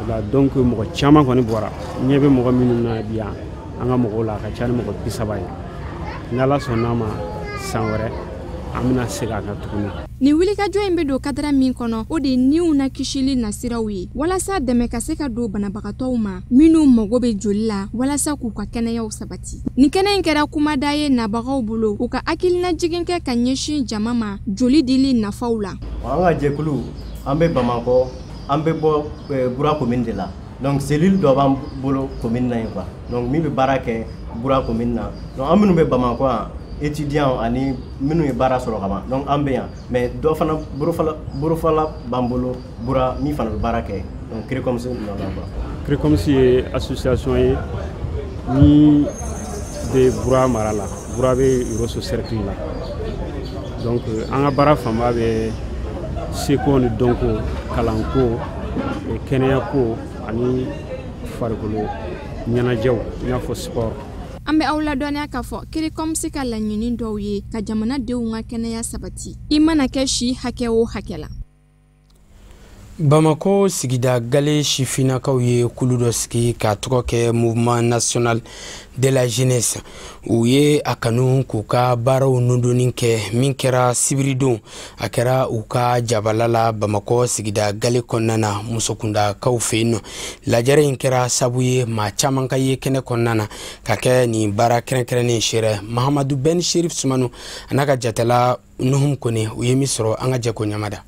S: O la donc mɔgɔ caman kɔni bɔra, ɲɛ bɛ mɔgɔ minnu na bi yan, an ka mɔgɔw la, a ka ca ni mɔgɔ 30 ye. N'Ala sɔnn'a ma, san wɛrɛ an bɛna segin a kan tuguni.
R: Nin wulikajɔ in bɛ don kadara min kɔnɔ, o de ye niw na kisili nasiraw ye, walasa dɛmɛ ka se ka don banabagatɔw ma minnu mago bɛ joli la walasa k'u ka kɛnɛyaw sabati. Nin kɛnɛ in kɛra kumada ye nabagaw bolo, u ka hakilinajigin kɛ ka ɲɛsin jama ma joli dili nafaw la.
T: An ka jɛkulu, an bɛ Bamakɔ, an bɛ bɔ Bura commune de la. Donc cellule dɔ b'an bolo commune na yen quoi. Donc min bɛ baara kɛ Bura commune na. Donc an minnu bɛ Bamakɔ yan, étudiants ani minnu ye baara sɔrɔ ka ban, donc an bɛ yan, mais dɔ fana bolofala b'an bolo Bura min fana bɛ baara kɛ, donc CRECOMS nɔ la quoi.
S: CRECOMS ye association ye min bɛ Bura mara la, Bura bɛ Rosso cercle la. Donc an ka baara fanba bɛ seko ni dɔnko, kalanko, kɛnɛyako ani farikolo ɲɛnajɛw, i n'a fɔ sport.
R: An bɛ aw ladɔnniya k'a fɔ CRECOMS ka laɲini dɔw ye ka jamanadenw ka kɛnɛya sabati, i mana kɛ si hakɛ o hakɛ la.
A: Bamako sigida gale sifinnakaw ye kulu dɔ sigi k'a tɔgɔ kɛ Mouvement national de la jeunesse. U ye a kanu k'u ka baaraw nudonni kɛ min kɛra sibiridon, a kɛra u ka jabala la Bamakɔ sigida gale kɔnɔna na, musokundakaw fɛ yen nɔ. Lajɛrɛ in kɛra sabu ye maa caman ka ye kɛnɛ kɔnɔna na ka kɛ nin baara kɛrɛnkɛrɛnnen seere. Mahamadu Ben Sherif Sumanu a n'a ka jatala Nuhum Kone, u ye min sɔrɔ, an ka jɛ ko ɲamada.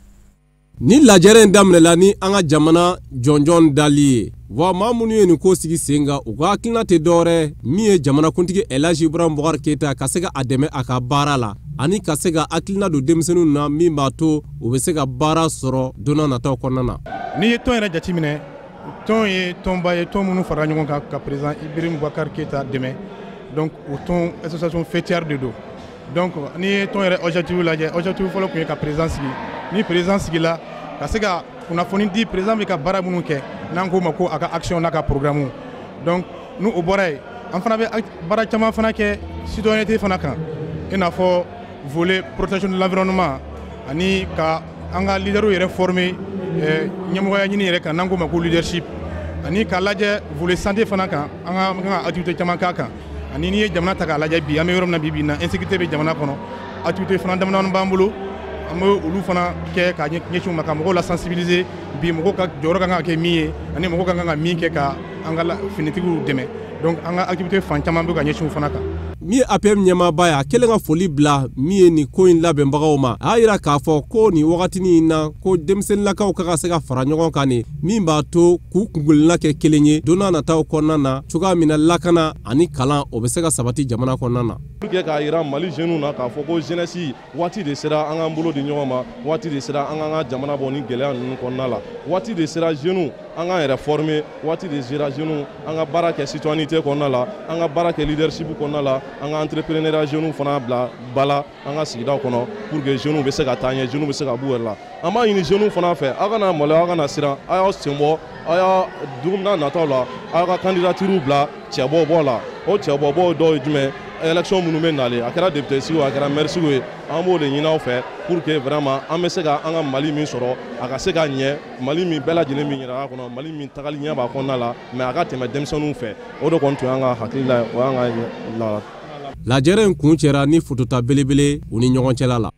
J: Ni lajɛrɛ in daminɛla ni an ka jamana jɔnjɔn dali ye wa, maa minnu ye nin ko sigi sen kan, u ka hakilina tɛ dɔwɛrɛ min ye jamanakuntigi Elhaji Ibrahim Boubacar Keita ka se ka a dɛmɛ a ka baara la, ani ka se ka hakilina don denmisɛnninw na min b'a to u bɛ se ka baara sɔrɔ don n'a nataw kɔnɔna na.
U: N'i ye tɔn yɛrɛ jateminɛ, tɔn ye tɔnba ye, tɔn minnu farala ɲɔgɔn kan ka président Ibrahim Boubacar Keita dɛmɛ. Donc o tɔn association faîtière de don. Donc n'i ye tɔn yɛrɛ objectif lajɛ, objectif fɔlɔ tun ye ka président sigi. Ni président sigila, ka se ka kunnafoni di président bɛ ka baara minnu kɛ, n'an k'o ma ko a ka action n'a ka programme. Donc n'o o bɔra yen, an fana bɛ baara caman fana kɛ citoyenneté fana kan, i n'a fɔ volet protection de l'environnement, ani ka an ka leaderw yɛrɛ former ɲɛmɔgɔya ɲini yɛrɛ kan, n'an k'o ma ko leadership, ani k'a lajɛ volet santé fana kan, an ka activité caman k'a kan. Ani n'i ye jamana ta k'a lajɛ bi, an bɛ yɔrɔ min na bi bi in na, insécurité bɛ jamana kɔnɔ, activité fana damadamanin b'an bolo, an bɛ olu fana kɛ ka ɲɛsin u ma, ka mɔgɔw la sensibiliser bi mɔgɔw ka jɔyɔrɔ kan ka kɛ min ye, ani mɔgɔw ka kan ka min kɛ ka an ka finitigiw dɛmɛ. Donc an ka activité fan caman bɛ ka ɲɛsin o fana kan.
J: Min ye APM ɲɛmaaba ye, a kɛlen ka foli bila min ye nin ko in labɛnbagaw ma, a y'a yira k'a fɔ ko nin wagatinin in na, ko denmisɛnninlakaw ka se ka fara ɲɔgɔn kan de, min b'a to k'u kunkolonna kɛ kelen ye don n'a nataw kɔnɔna na, cogoya min na lakana ani kalan o bɛ se ka sabati jamana kɔnɔna na.
D: Pour que k'a yira Mali jeunes na k'a fɔ ko jeunesse waati de sera an k'an bolo di ɲɔgɔn ma, waati de sera an k'an ka jamana bɔ ni gɛlɛya ninnu kɔnɔna la, waati de sera jeunes an k'an yɛrɛ former, waati de sera jeunes an ka baara kɛ citoyenneté kɔnɔna la, an ka baara kɛ leadership kɔnɔna la, an ka entrepreneuriat jeunes fana bila ba la an ka sigidaw kɔnɔ pour que jeunes bɛ se ka taa ɲɛ, jeunes bɛ se ka b'u yɛrɛ la. An b'a ɲini jeunes fana fɛ, aw kana maloya, aw kana siran, aw y'aw sen bɔ, aw y'a don n'a nataw la, aw ka candidature bila cɛbɔ la. O cɛbɔ dɔw ye jumɛn? Élection minnu bɛ nalen, a kɛra député sigi o, a kɛra maire sigi ye, an b'o de ɲini aw fɛ pour que vraiment an bɛ se ka an ka Mali min sɔrɔ, a ka se ka ɲɛ, Mali min bɛɛ lajɛlen min yɛrɛ kɔnɔ, Mali min tagali ɲɛ b'a kɔnɔna la, mais a ka tɛmɛ denmisɛnninw fɛ. O de kɔni tun y'an ka hakilila ye, o y'an ka la.
J: Lajɛrɛ in kun cɛra ni fotota belebele u ni ɲɔgɔn cɛla la.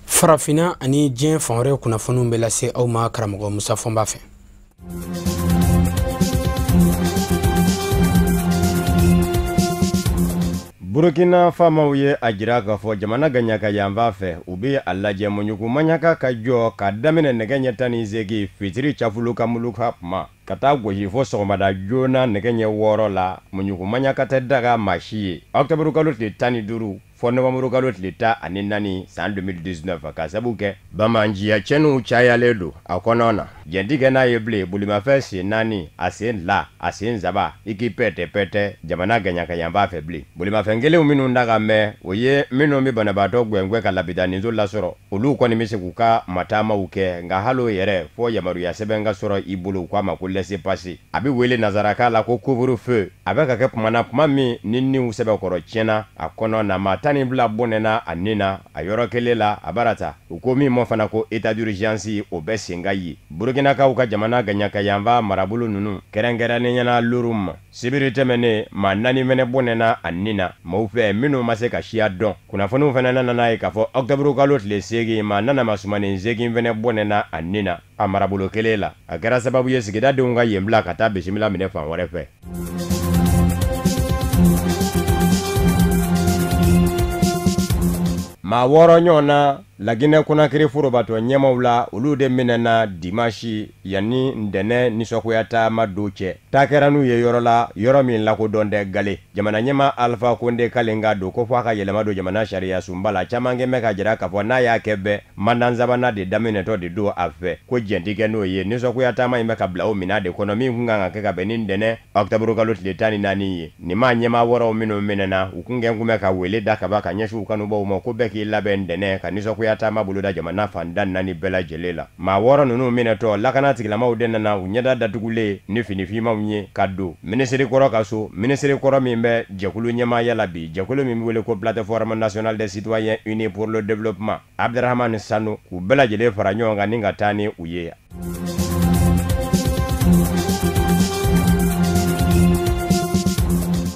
A: Farafinna ani diɲɛ fan wɛrɛ kunnafoniw bɛ lase aw ma karamɔgɔ Musa Fɔnba fɛ.
B: Burukina faamaw ye a jira k'a fɔ jamana gaɲaka yanfan fɛ, u bɛ a lajɛ muɲugu maɲaka ka jɔ ka daminɛ nɛgɛ ɲɛ 18 fitiri cafulu ka muluka kuma ka taa gosi fo sɔgɔmada joona nɛgɛ ɲɛ 6 la. Muɲugu maɲaka tɛ daga maa si ye. Ɔkutɔburu kalo tile 15 fɔ nɔwanburu kalo tile 14 san 2019, ka sabu kɛ banbaanciya cɛnniw cayalen don a kɔnɔ na. Jɛn kɛ n'a ye bilen, bolimafɛn sen 4, a sen 2, a sen 3, i k'i pɛtɛ pɛtɛ jamana gaɲaka yanfan fɛ bilen. Bolimafɛn kelenw minnu da ka mɛn, o ye minnu bɛ banabaatɔ gɛngɛn ka labitaniso lasɔrɔ, olu kɔni bɛ se k'u ka mataamaw kɛ, nka hali o yɛrɛ fɔ yamaruya sɛbɛn ka sɔrɔ i bolo, u k'a ma ko laissez-passer. A bɛ wele nansarakan la ko couvre-feu. A bɛ ka kɛ kuma na, kuma min ni niw sɛbɛkɔrɔ tiɲɛna a kɔnɔ na, maa 12 bɔnɛna a nin na a yɔrɔ kelen la a barata. U ko min ma fana ko état d'urgence, o bɛ sen ka ye. Burukinakaw ka jamana gaɲaka yanfan marabolo ninnu kɛrɛnkɛrɛnnenya la Lorum, sibiri tɛmɛnen maa 4 fɛnɛ bɔnɛna a nin na maaw fɛ minnu ma se ka siya dɔn. Kunnafoniw fɛnɛ nana n'a ye k'a fɔ ɔkutɔburu kalo tile 8 maa nanama sumanen 8 fɛnɛ bɔnɛna a nin na a marabolo kelen la. A kɛra sababu ye sigidadenw ka yen bila ka taa bisimila minɛ fan wɛrɛ fɛ. Maa 6 ɲɔgɔn na Laginɛ Konakiri forobatɔ ɲɛmaw la, olu de minɛna dimanche yanni ntɛnɛn nisɔngoya taama don cɛ. Taa kɛra n'u ye yɔrɔ la, yɔrɔ min lakodɔn tɛ gale. Jamana ɲɛmaa Alpha Condé kalen ka don ko fɔ a ka yɛlɛma don jamana sariya sunba la. Caman kɛ bɛ ka jira k'a fɔ n'a y'a kɛ bɛɛ mandat sabanan de daminɛtɔ de don a fɛ, ko jɛn tɛ kɛ n'o ye. Nisɔngoya taama in bɛ ka bila o minɛn de kɔnɔ min kun kan ka kɛ ka bɛn ni ntɛnɛn ɔkutɔburu kalo tile 14 ye. Nin maa ɲɛmaa 6 minnu minɛna, u kun kɛ kun bɛ ka wele da ka ban ka ɲɛsin u kanubaw ma ko bɛɛ k'i labɛn ntɛnɛn ka nisɔngoya taama boloda jamana fan da 4 bɛɛ lajɛlen la. Maa 6 ninnu minɛtɔ, lakana tigilamaw de nana u ɲɛda datugulen ni finifinmanw ye ka don minisiri kɔrɔ ka so, minisiri kɔrɔ min bɛ jɛkulu ɲɛmaaya la bi, jɛkulu min bɛ wele ko Plateforme nationale des citoyens unis pour le développement, Abdramane Sanu, k'u bɛɛ lajɛlen fara ɲɔgɔn kan ni ka taa ni u ye.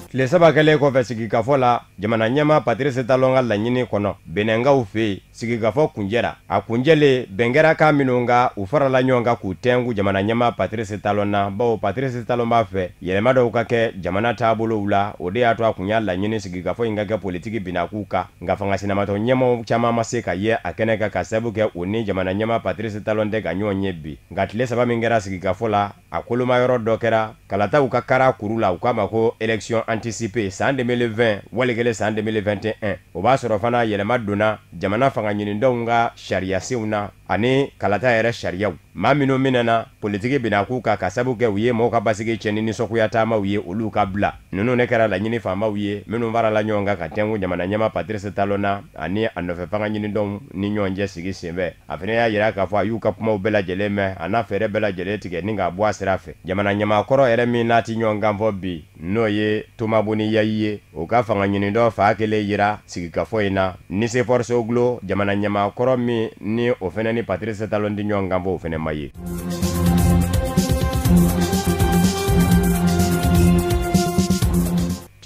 B: Tile 3 kɛlen kɔfɛ sigikafɔ la, jamana ɲɛmaa Patrice Talon ka laɲini kɔnɔ Benɛnkaw fɛ yen, sigikafɔ kunjɛra. A kunjɛlen, bɛn kɛra kan minnu kan, u farala ɲɔgɔn kan k'u tɛnku jamana ɲɛmaa Patrice Talon na, bawo Patrice Talon b'a fɛ yɛlɛma dɔw ka kɛ jamana taabolow la. O de y'a to a kun y'a laɲini sigikafɔ in ka kɛ politiki binakun kan, nka fanga sinamatɔ ɲɛmaaw caman ma se ka ye a kɛnɛ kan ka sababu kɛ u ni jamana ɲɛmaa Patrice Talon tɛ ka ɲɔgɔn ye bi. Nka tile 3 min kɛra sigikafɔ la, a koloma yɔrɔ dɔ kɛra kalataw ka kara kuru la, u k'a ma ko élection anticipée san 2020 wali kelen san 2021. O b'a sɔrɔ fana yɛlɛma donna jamana fanga ɲinidenw ka sariyasenw na ani kalata yɛrɛ sariyaw. Maa minnu minɛna politiki binakun kan ka sababu kɛ u ye mɔgɔw ka basigi tiɲɛ ni nisɔngoya taamaw ye, olu ka bila. Ninnu ne kɛra laɲini faamaw ye minnu farala ɲɔgɔn kan ka tɛnku jamana ɲɛmaa Patrice Talon na ani a nɔfɛ fanga ɲinidenw ni ɲɔgɔn cɛ sigi senfɛ. A fana y'a jira k'a fɔ a y'u ka kumaw bɛɛ lajɛlen mɛn, a n'a fɛɛrɛ bɛɛ lajɛlen tigɛ ni k'a bɔ a sira fɛ. Jamana ɲɛmaa kɔrɔ yɛrɛ min n'a ti ɲɔgɔn kan fɔ bi, n'o ye Thomas Boni Yayi ye, o ka fanga ɲinidɔ fa kelen yira sigikafɔ in na. Nicéphore Soglo, jamana ɲɛmaa kɔrɔ min ni o fana ni Patrice Talon ti ɲɔgɔn kan fɔ, o fana ma ye.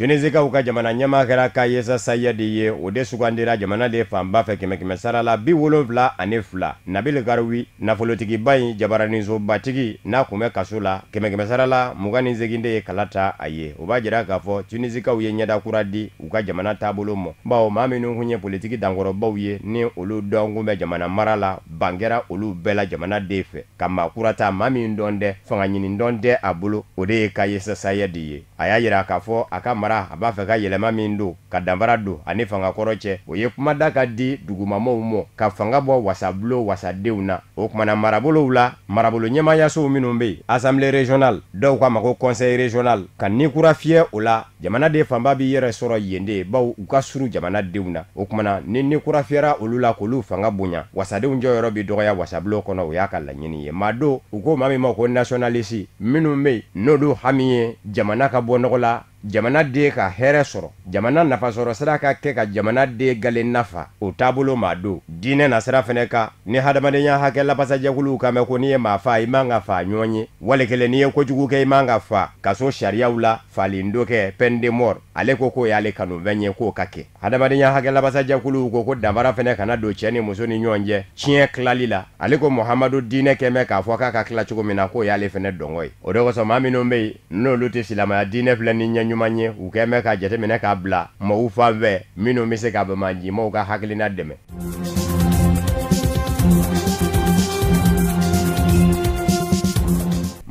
B: Tunisikaw ka jamana ɲɛmaa kɛra Kayesa Sayɛdi ye, o de sugandira jamana de fanba fɛ kɛmɛ sara la 72. Nabil Karoui, nafolotigiba in, jabaraninsobatigi n'a kun bɛ kaso la, kɛmɛ sara la 28 de ye kala ta a ye. O b'a jira k'a fɔ Tunisikaw ye ɲɛda kura di u ka jamana taabolo ma, bawo maa minnu kun ye politiki dankɔrɔbaw ye ni olu dɔn kun bɛ jamana mara la, ban kɛra olu bɛɛ la jamana den fɛ ka maa kura ta, maa min dɔn tɛ, fanga ɲini dɔn tɛ a bolo, o de ye Kayesa Sayɛdi ye. A y'a jira k'a fɔ a ka mara a b'a fɛ ka yɛlɛma min don, ka danfara don ani fangakɔrɔ cɛ, o ye kumada ka di dugumamɔgɔw ma, ka fanga bɔ wasabulon wasadenw na. O kumana marabolow la, marabolo ɲɛmaayasow minnu bɛ yen, assemblée régionale, dɔw k'a ma ko conseil régional, ka ni kura fiyɛ o la. Jamana den fanba b'i yɛrɛ sɔrɔ yen de, bawo u ka surun jamanadenw na. O kumana ni kura fiyɛra olu la k'olu fanga bonya, wasadenw jɔyɔrɔ bɛ dɔgɔya wasabulon kɔnɔ, o y'a ka laɲini ye. Maa don u ko maa min ma ko nationaliste, minnu bɛ yen n'olu hami ye jamana ka bɔ nɔgɔ la, jamana den ka hɛrɛ sɔrɔ, jamana nafasɔrɔ sira ka kɛ ka jamana den galen nafa, o taabolo maa don. Diinɛ nasira fɛnɛ kan, ni hadamadenya hakɛ lafasajɛkuluw kan mɛn ko n'i ye maa faa i man ka faa ɲɔgɔn ye, wali kelen n'i ye kojugu kɛ i man ka faa, kaso sariyaw la falen dɔ kɛ peine de mort, ale ko k'o y'ale kanufɛn ye k'o ka kɛ. Hadamadenya hakɛ lafasajɛkuluw ko ko danfara fɛnɛ kana don cɛ ni muso ni ɲɔgɔn cɛ tiɲɛ tilali la, ale ko Muhamadu diinɛ kɛmɛ k'a fɔ k'a ka tila cogo min na, k'o y'ale fɛnɛ dɔngɔ ye. O de kosɔn maa minnu bɛ yen n'olu tɛ silamɛya diinɛ filɛ ni ɲɛ ɲuman ye, u kɛmɛ ka jateminɛ k'a bila mɔgɔw fan fɛ minnu bɛ se ka banbaancimaw ka hakilina dɛmɛ.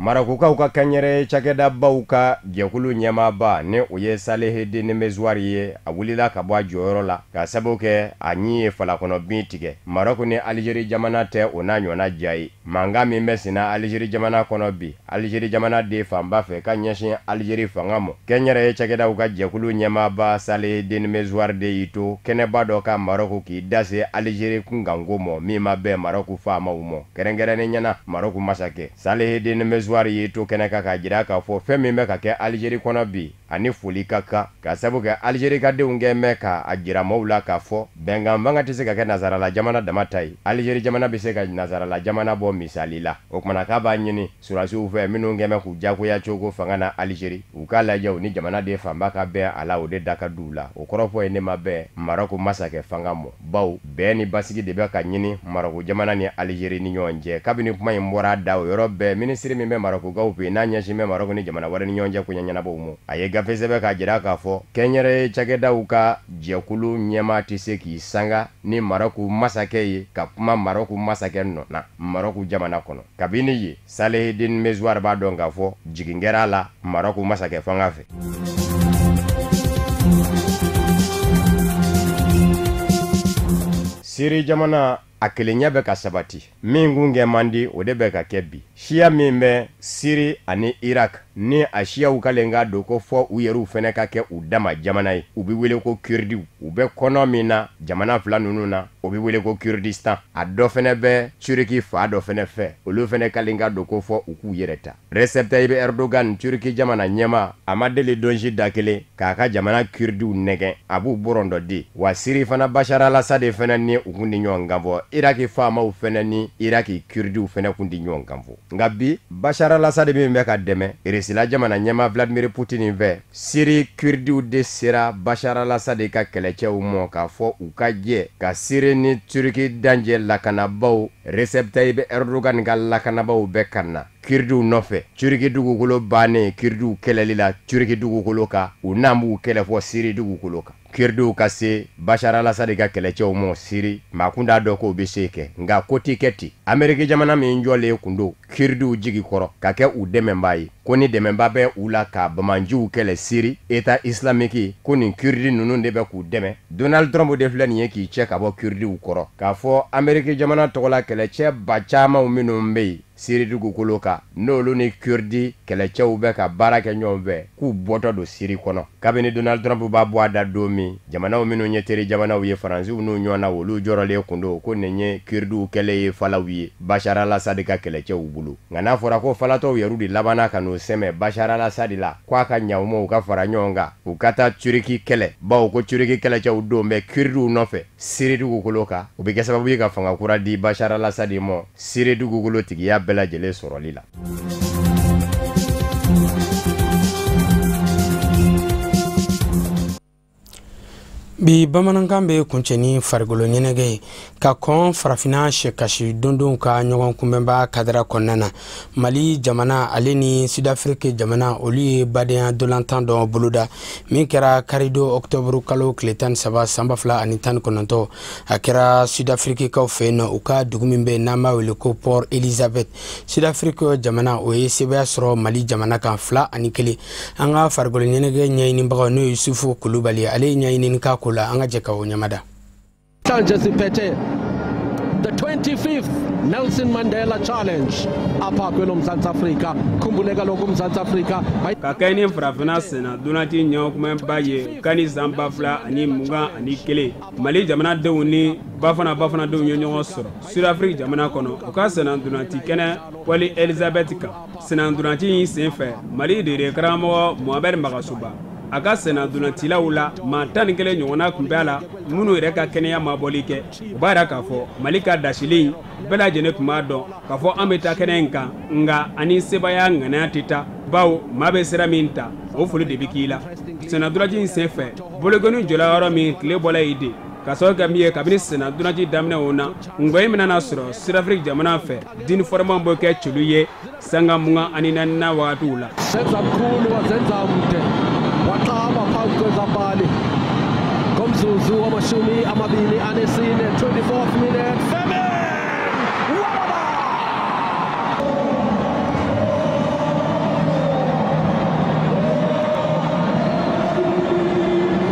B: Marɔkukaw ka kɛnyɛrɛye cakɛdabaw ka jɛkulu ɲɛmaaba ni o ye Salehedine Mezouari ye, a wulila ka bɔ a jɔyɔrɔ la ka sababu kɛ a ɲin ye falakɔnɔ bin tigɛ. Marɔku ni Alizeri jamana tɛ o n'a ɲɔgɔnna diya ye. Mankan min bɛ senna Alizeri jamana kɔnɔ bi, Alizeri jamana den fanba fɛ ka ɲɛsin Alizeri fanga ma, kɛnyɛrɛye cakɛdaw ka jɛkulu ɲɛmaaba Salehedine Mezouari de y'i to kɛnɛba dɔ kan Marɔku k'i da se Alizeri kunkanko ma min ma bɛn Marɔku faamaw ma, kɛrɛnkɛrɛnnenya na Marɔku masakɛ. Salehedine Mezouari y'i to kɛnɛ kan k'a jira k'a fɔ fɛn min bɛ ka kɛ Alizeri kɔnɔ bi, ani foli ka kan, ka sabu kɛ Alizeri ka denw kɛ mɛn k'a jira maaw la k'a fɔ bɛnkan fanga tɛ se ka kɛ nazarala jamana dama ta ye, Alizeri jamana bɛ se ka nazarala jamana bɔ misali la. O kumana k'a b'a ɲini surasiw fɛ minnu kɛ mɛn k'u jagoya cogo fanga na Alizeri, u k'a lajɛ u ni jamana den fanba ka bɛn a la, o de da ka d'u la. O kɔrɔfɔ ye ne ma bɛn Marɔku masakɛ fanga ma, bawo bɛn ni basigi de bɛ ka ɲini Marɔku jamana ni Alizeri ni ɲɔgɔn cɛ. Kabini kuma in bɔra da o yɔrɔ bɛɛ, minisiri min bɛ Marɔkukaw fɛ yen n'a ɲɛsin bɛ Marɔku ni jamana wɛrɛ ni ɲɔgɔn cɛ koɲɛ ɲɛnabɔw ma, a ye gafe sɛbɛn k'a jira k'a fɔ kɛnyɛrɛye cakɛdaw ka jɛkulu ɲɛmaa tɛ se k'i sanga ni Marɔku masakɛ ye ka kuma Marɔku masakɛ nɔ na Marɔku jamana kɔnɔ. Kabini yen, Salehedine Mezouari b'a dɔn k'a fɔ jigin kɛra a la Marɔku masakɛ fanga fɛ. Siri jamana a kelenya bɛ ka sabati, min kun kɛ man di o de bɛ ka kɛ bi. Siya min bɛ Siri ani Irak ni a siyaw kalen ka don ko fɔ u yɛrɛw fɛnɛ ka kɛ u dama jamana ye, u bɛ wele ko Kurdiw. U bɛ kɔnɔ min na jamana fila ninnu na, o bɛ wele ko Kurdistan. A dɔ fɛnɛ bɛ Turki fa dɔ fɛnɛ fɛ, olu fɛnɛ kalen ka don ko fɔ u k'u yɛrɛ ta. Recep Tayyip Erdogan, Turki jamana ɲɛmaa, a ma deli don si da kelen k'a ka jamana Kurdiw nɛgɛn, a b'u bɔrɔndɔ di. Wa Siri fana Bashar al-Assad fɛnɛ ni u kun di ɲɔgɔn kan fɔ, Iraki faamaw fɛnɛ ni Iraki Kurdiw fɛnɛ kun di ɲɔgɔn kan fɔ. Nka bi Bashar al-Assad min bɛ ka dɛmɛ Irisila jamana ɲɛmaa Vladimir Putin fɛ, Siri Kurdiw de sera Bashar al-Assad ka kɛlɛcɛw mɔ k'a fɔ u ka jɛ ka Siri ni Turki danjɛ lakanabaw Recep Tayyip Erdogan ka lakanabaw bɛ ka na Kurdiw nɔfɛ. Turki dugukolo bannen Kurdiw kɛlɛli la Turki dugukolo kan, u n'an b'u kɛlɛ fɔ Siri dugukolo kan. Kurdiw ka se Bashar al-Assad ka kɛlɛcɛw mɔ Siri, maa kun t'a dɔn k'o bɛ se kɛ, nka ko tɛ kɛ ten. Ameriki jamana min jɔlen kun don Kurdiw jigi kɔrɔ ka kɛ u dɛmɛbaa ye, ko ni dɛmɛbaa bɛ u la ka banbaanciw kɛlɛ Siri, État islamique, ko nin Kurdi ninnu de bɛ k'u dɛmɛ. Donald Trump de filɛ nin ye k'i cɛ ka bɔ Kurdiw kɔrɔ, k'a fɔ Ameriki jamana tɔgɔla kɛlɛcɛ ba camanw minnu bɛ yen Siri dugukolo kan, n'olu ni Kurdi kɛlɛcɛw bɛ ka baara kɛ ɲɔgɔn fɛ, k'u bɔtɔ don Siri kɔnɔ. Kabini Donald Trump b'a bɔ a da don min, jamanaw minnu ye teri jamanaw ye, Faransiw n'u ɲɔgɔn na, olu jɔrɔlen kun don ko nin ye Kurdiw kɛlɛ ye falaw ye Bashar al-Assad ka kɛlɛcɛw bolo. Nka n'a fɔra ko falatɔw yɛrɛ de labanna ka n'u sɛmɛ Bashar al-Assad la, k'a ka ɲa u ma u ka fara ɲɔgɔn kan, u ka taa Turki kɛlɛ, bawo ko Turki kɛlɛcɛw don bɛ Kurdiw nɔfɛ Siri dugukolo kan, o bɛ kɛ sababu ye ka fanga kura di Bashar al-Assad ma Siri dugukolo tigiya bɛɛ lajɛlen sɔrɔli la.
A: Bi bamanankan bɛ kuncɛ ni farikolo ɲɛnajɛ ye ka kɔn farafinna sɛkasi dondonw ka ɲɔgɔn kunbɛnba kadara kɔnɔna na. Mali jamana ale ni Sud-Afrique jamana, olu ye badenya dolantan dɔ boloda min kɛra karidon ɔkutɔburu kalo tile 13 san 2019. A kɛra Sud-Afriquekaw fɛ yen nɔ, u ka dugu min bɛ yen n'an b'a wele ko Port Elizabeth. Sud-Afrique jamana, o ye sebaaya sɔrɔ Mali jamana kan 2-1. An ka farikolo ɲɛnajɛ ɲɛɲinibagaw, n'o ye Yusufu Kulubali, ale ye ɲɛɲinini k'a ko la, an ka jɛ ka o ɲɛmada.
F: Namhlanje the 25th Nelson Mandela Challenge apha kwelo Mzantsi Afrika. Khumbule kaloku uMzantsi Afrika
V: ka kɛ ni farafinna senna donati ɲɛkumɛba ye kani san 2021, Mali jamanadenw ni Bafana Bafanadenw ye ɲɔgɔn sɔrɔ Sud-Afrique jamana kɔnɔ, u ka senna donati kɛnɛ Port Elizabeth kan. Senna donati in sen fɛ, Mali degeden karamɔgɔ Mohamed Magasuba, a ka senna donatilaw la, maa 11 ɲɔgɔnna tun bɛ a la minnu yɛrɛ ka kɛnɛya mabɔli kɛ. O b'a yira k'a fɔ Mali ka dasili in, bɛɛ lajɛlen tun b'a dɔn k'a fɔ an bɛ taa kɛnɛ in kan, nka ani sebaaya ŋaniya tɛ taa, bawo maa bɛ sira min ta, o foli de bɛ k'i la. Senna dolanci in sen fɛ, bolokɔni jɔla yɔrɔ min, tile bɔla yen de ka sababu kɛ min ye, kabini senna dolanci daminɛ o na, ngɔyi min nana sɔrɔ Sud-Afrique jamana fɛ, Dean Furman b'o kɛ celu ye sanga 24nan wagatiw la.
F: Senza mkhulu wazenza mde, waxaba phambi kwezapali ngomzuzu wama-24, 24th minute. Furman!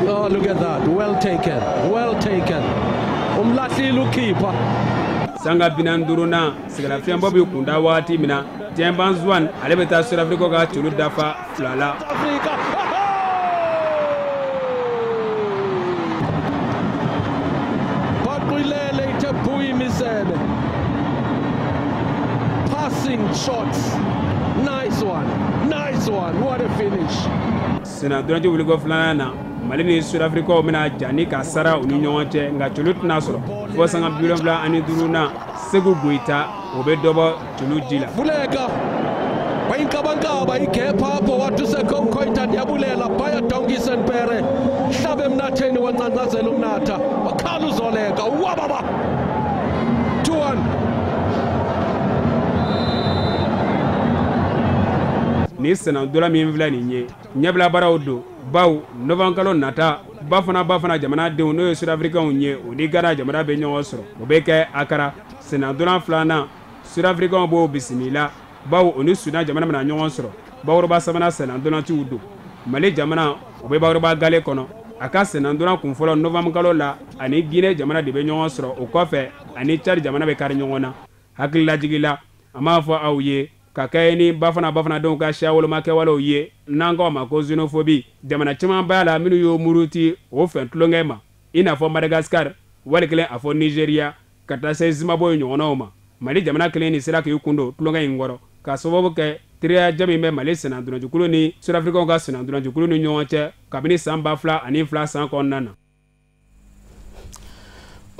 F: Oh, look at that. Well taken. Well taken. Umlahlile ukhipha.
V: Sanga 45nan, sɛgɛnnafiɲɛbɔ bɛ kunda waati min na, Themba Zwane, ale bɛ taa Sud-Afrique ka celu dafa 2 la.
F: Africa. Baqilele ithe imisebe. Passing shots. Nice one. Nice one. What a finish.
V: Senna dolanci wuliko filanan na, Mali ni Sud-Afrique bɛna ja ni ka sara u ni ɲɔgɔn cɛ, nka celu tɛna sɔrɔ fo sanga 75nan. Segu Goyita, o bɛ dɔ bɔ celu ji la.
F: Vuleka. Bayinkabankaba igepha apho, wathi uSeko ndiyabulela phaya Donkison Pere hlabe emnatheni, wancancazela umnatha, wakhala uzoleka wababa 2-1.
V: Ni senna dolan min filɛ nin ye, ɲɛbila baaraw don, bawo novankalo nata, Bafana Bafana jamanadenw, n'o ye Sud-Africainw ye, o ni Ghana jamana bɛ ɲɔgɔn sɔrɔ, o bɛ kɛ Akara. Senna dolan filanan, Sud-Africainw b'o bisimila, bawo o ni Sudan jamana bɛna ɲɔgɔn sɔrɔ. Bakuruba sabanan senna dolanciw don. Mali jamana, o bɛ bakuruba gale kɔnɔ, a ka senna dolan kun fɔlɔ novankalo la, ani Guinée jamana de bɛ ɲɔgɔn sɔrɔ. O kɔfɛ, ani Tchad jamana bɛ kari ɲɔgɔn na. Hakililajigi la, an b'a fɔ aw ye ka kɛ ni Bafana Bafanadenw ka siya woloma kɛwalew ye, n'an k'o ma ko xénophobie, jamana caman b'a la minnu y'o muruti o fɛn tulonkɛ ma, i n'a fɔ Madagascar, wali kelen a fɔ Nigeria, ka taa se Zimbabwe ɲɔgɔnnaw ma. Mali jamana kelen nin sera k'i kun don tulonkɛ in kɔrɔ ka sababu kɛ teriya jɛ min bɛ Mali senna dolancikulu ni Sud-Africainw ka senna dolancikulu ni ɲɔgɔn cɛ kabini san 2002 san kɔnɔna na.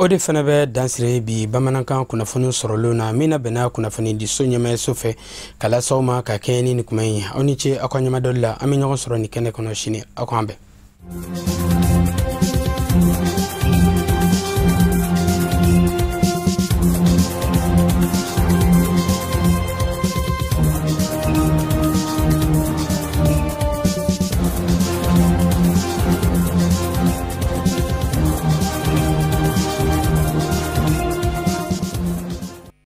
A: O de fana bɛ dansiri bi bamanankan kunnafoni sɔrɔlenw na min na bɛnna kunnafoni di so ɲɛmaayaso fɛ ka lase aw ma ka kɛɲɛ ni nin kuma in ye. Aw ni ce aw ka ɲɛmadɔli la. An bɛ ɲɔgɔn sɔrɔ nin kɛnɛ kɔnɔ sini. Aw k'an bɛn.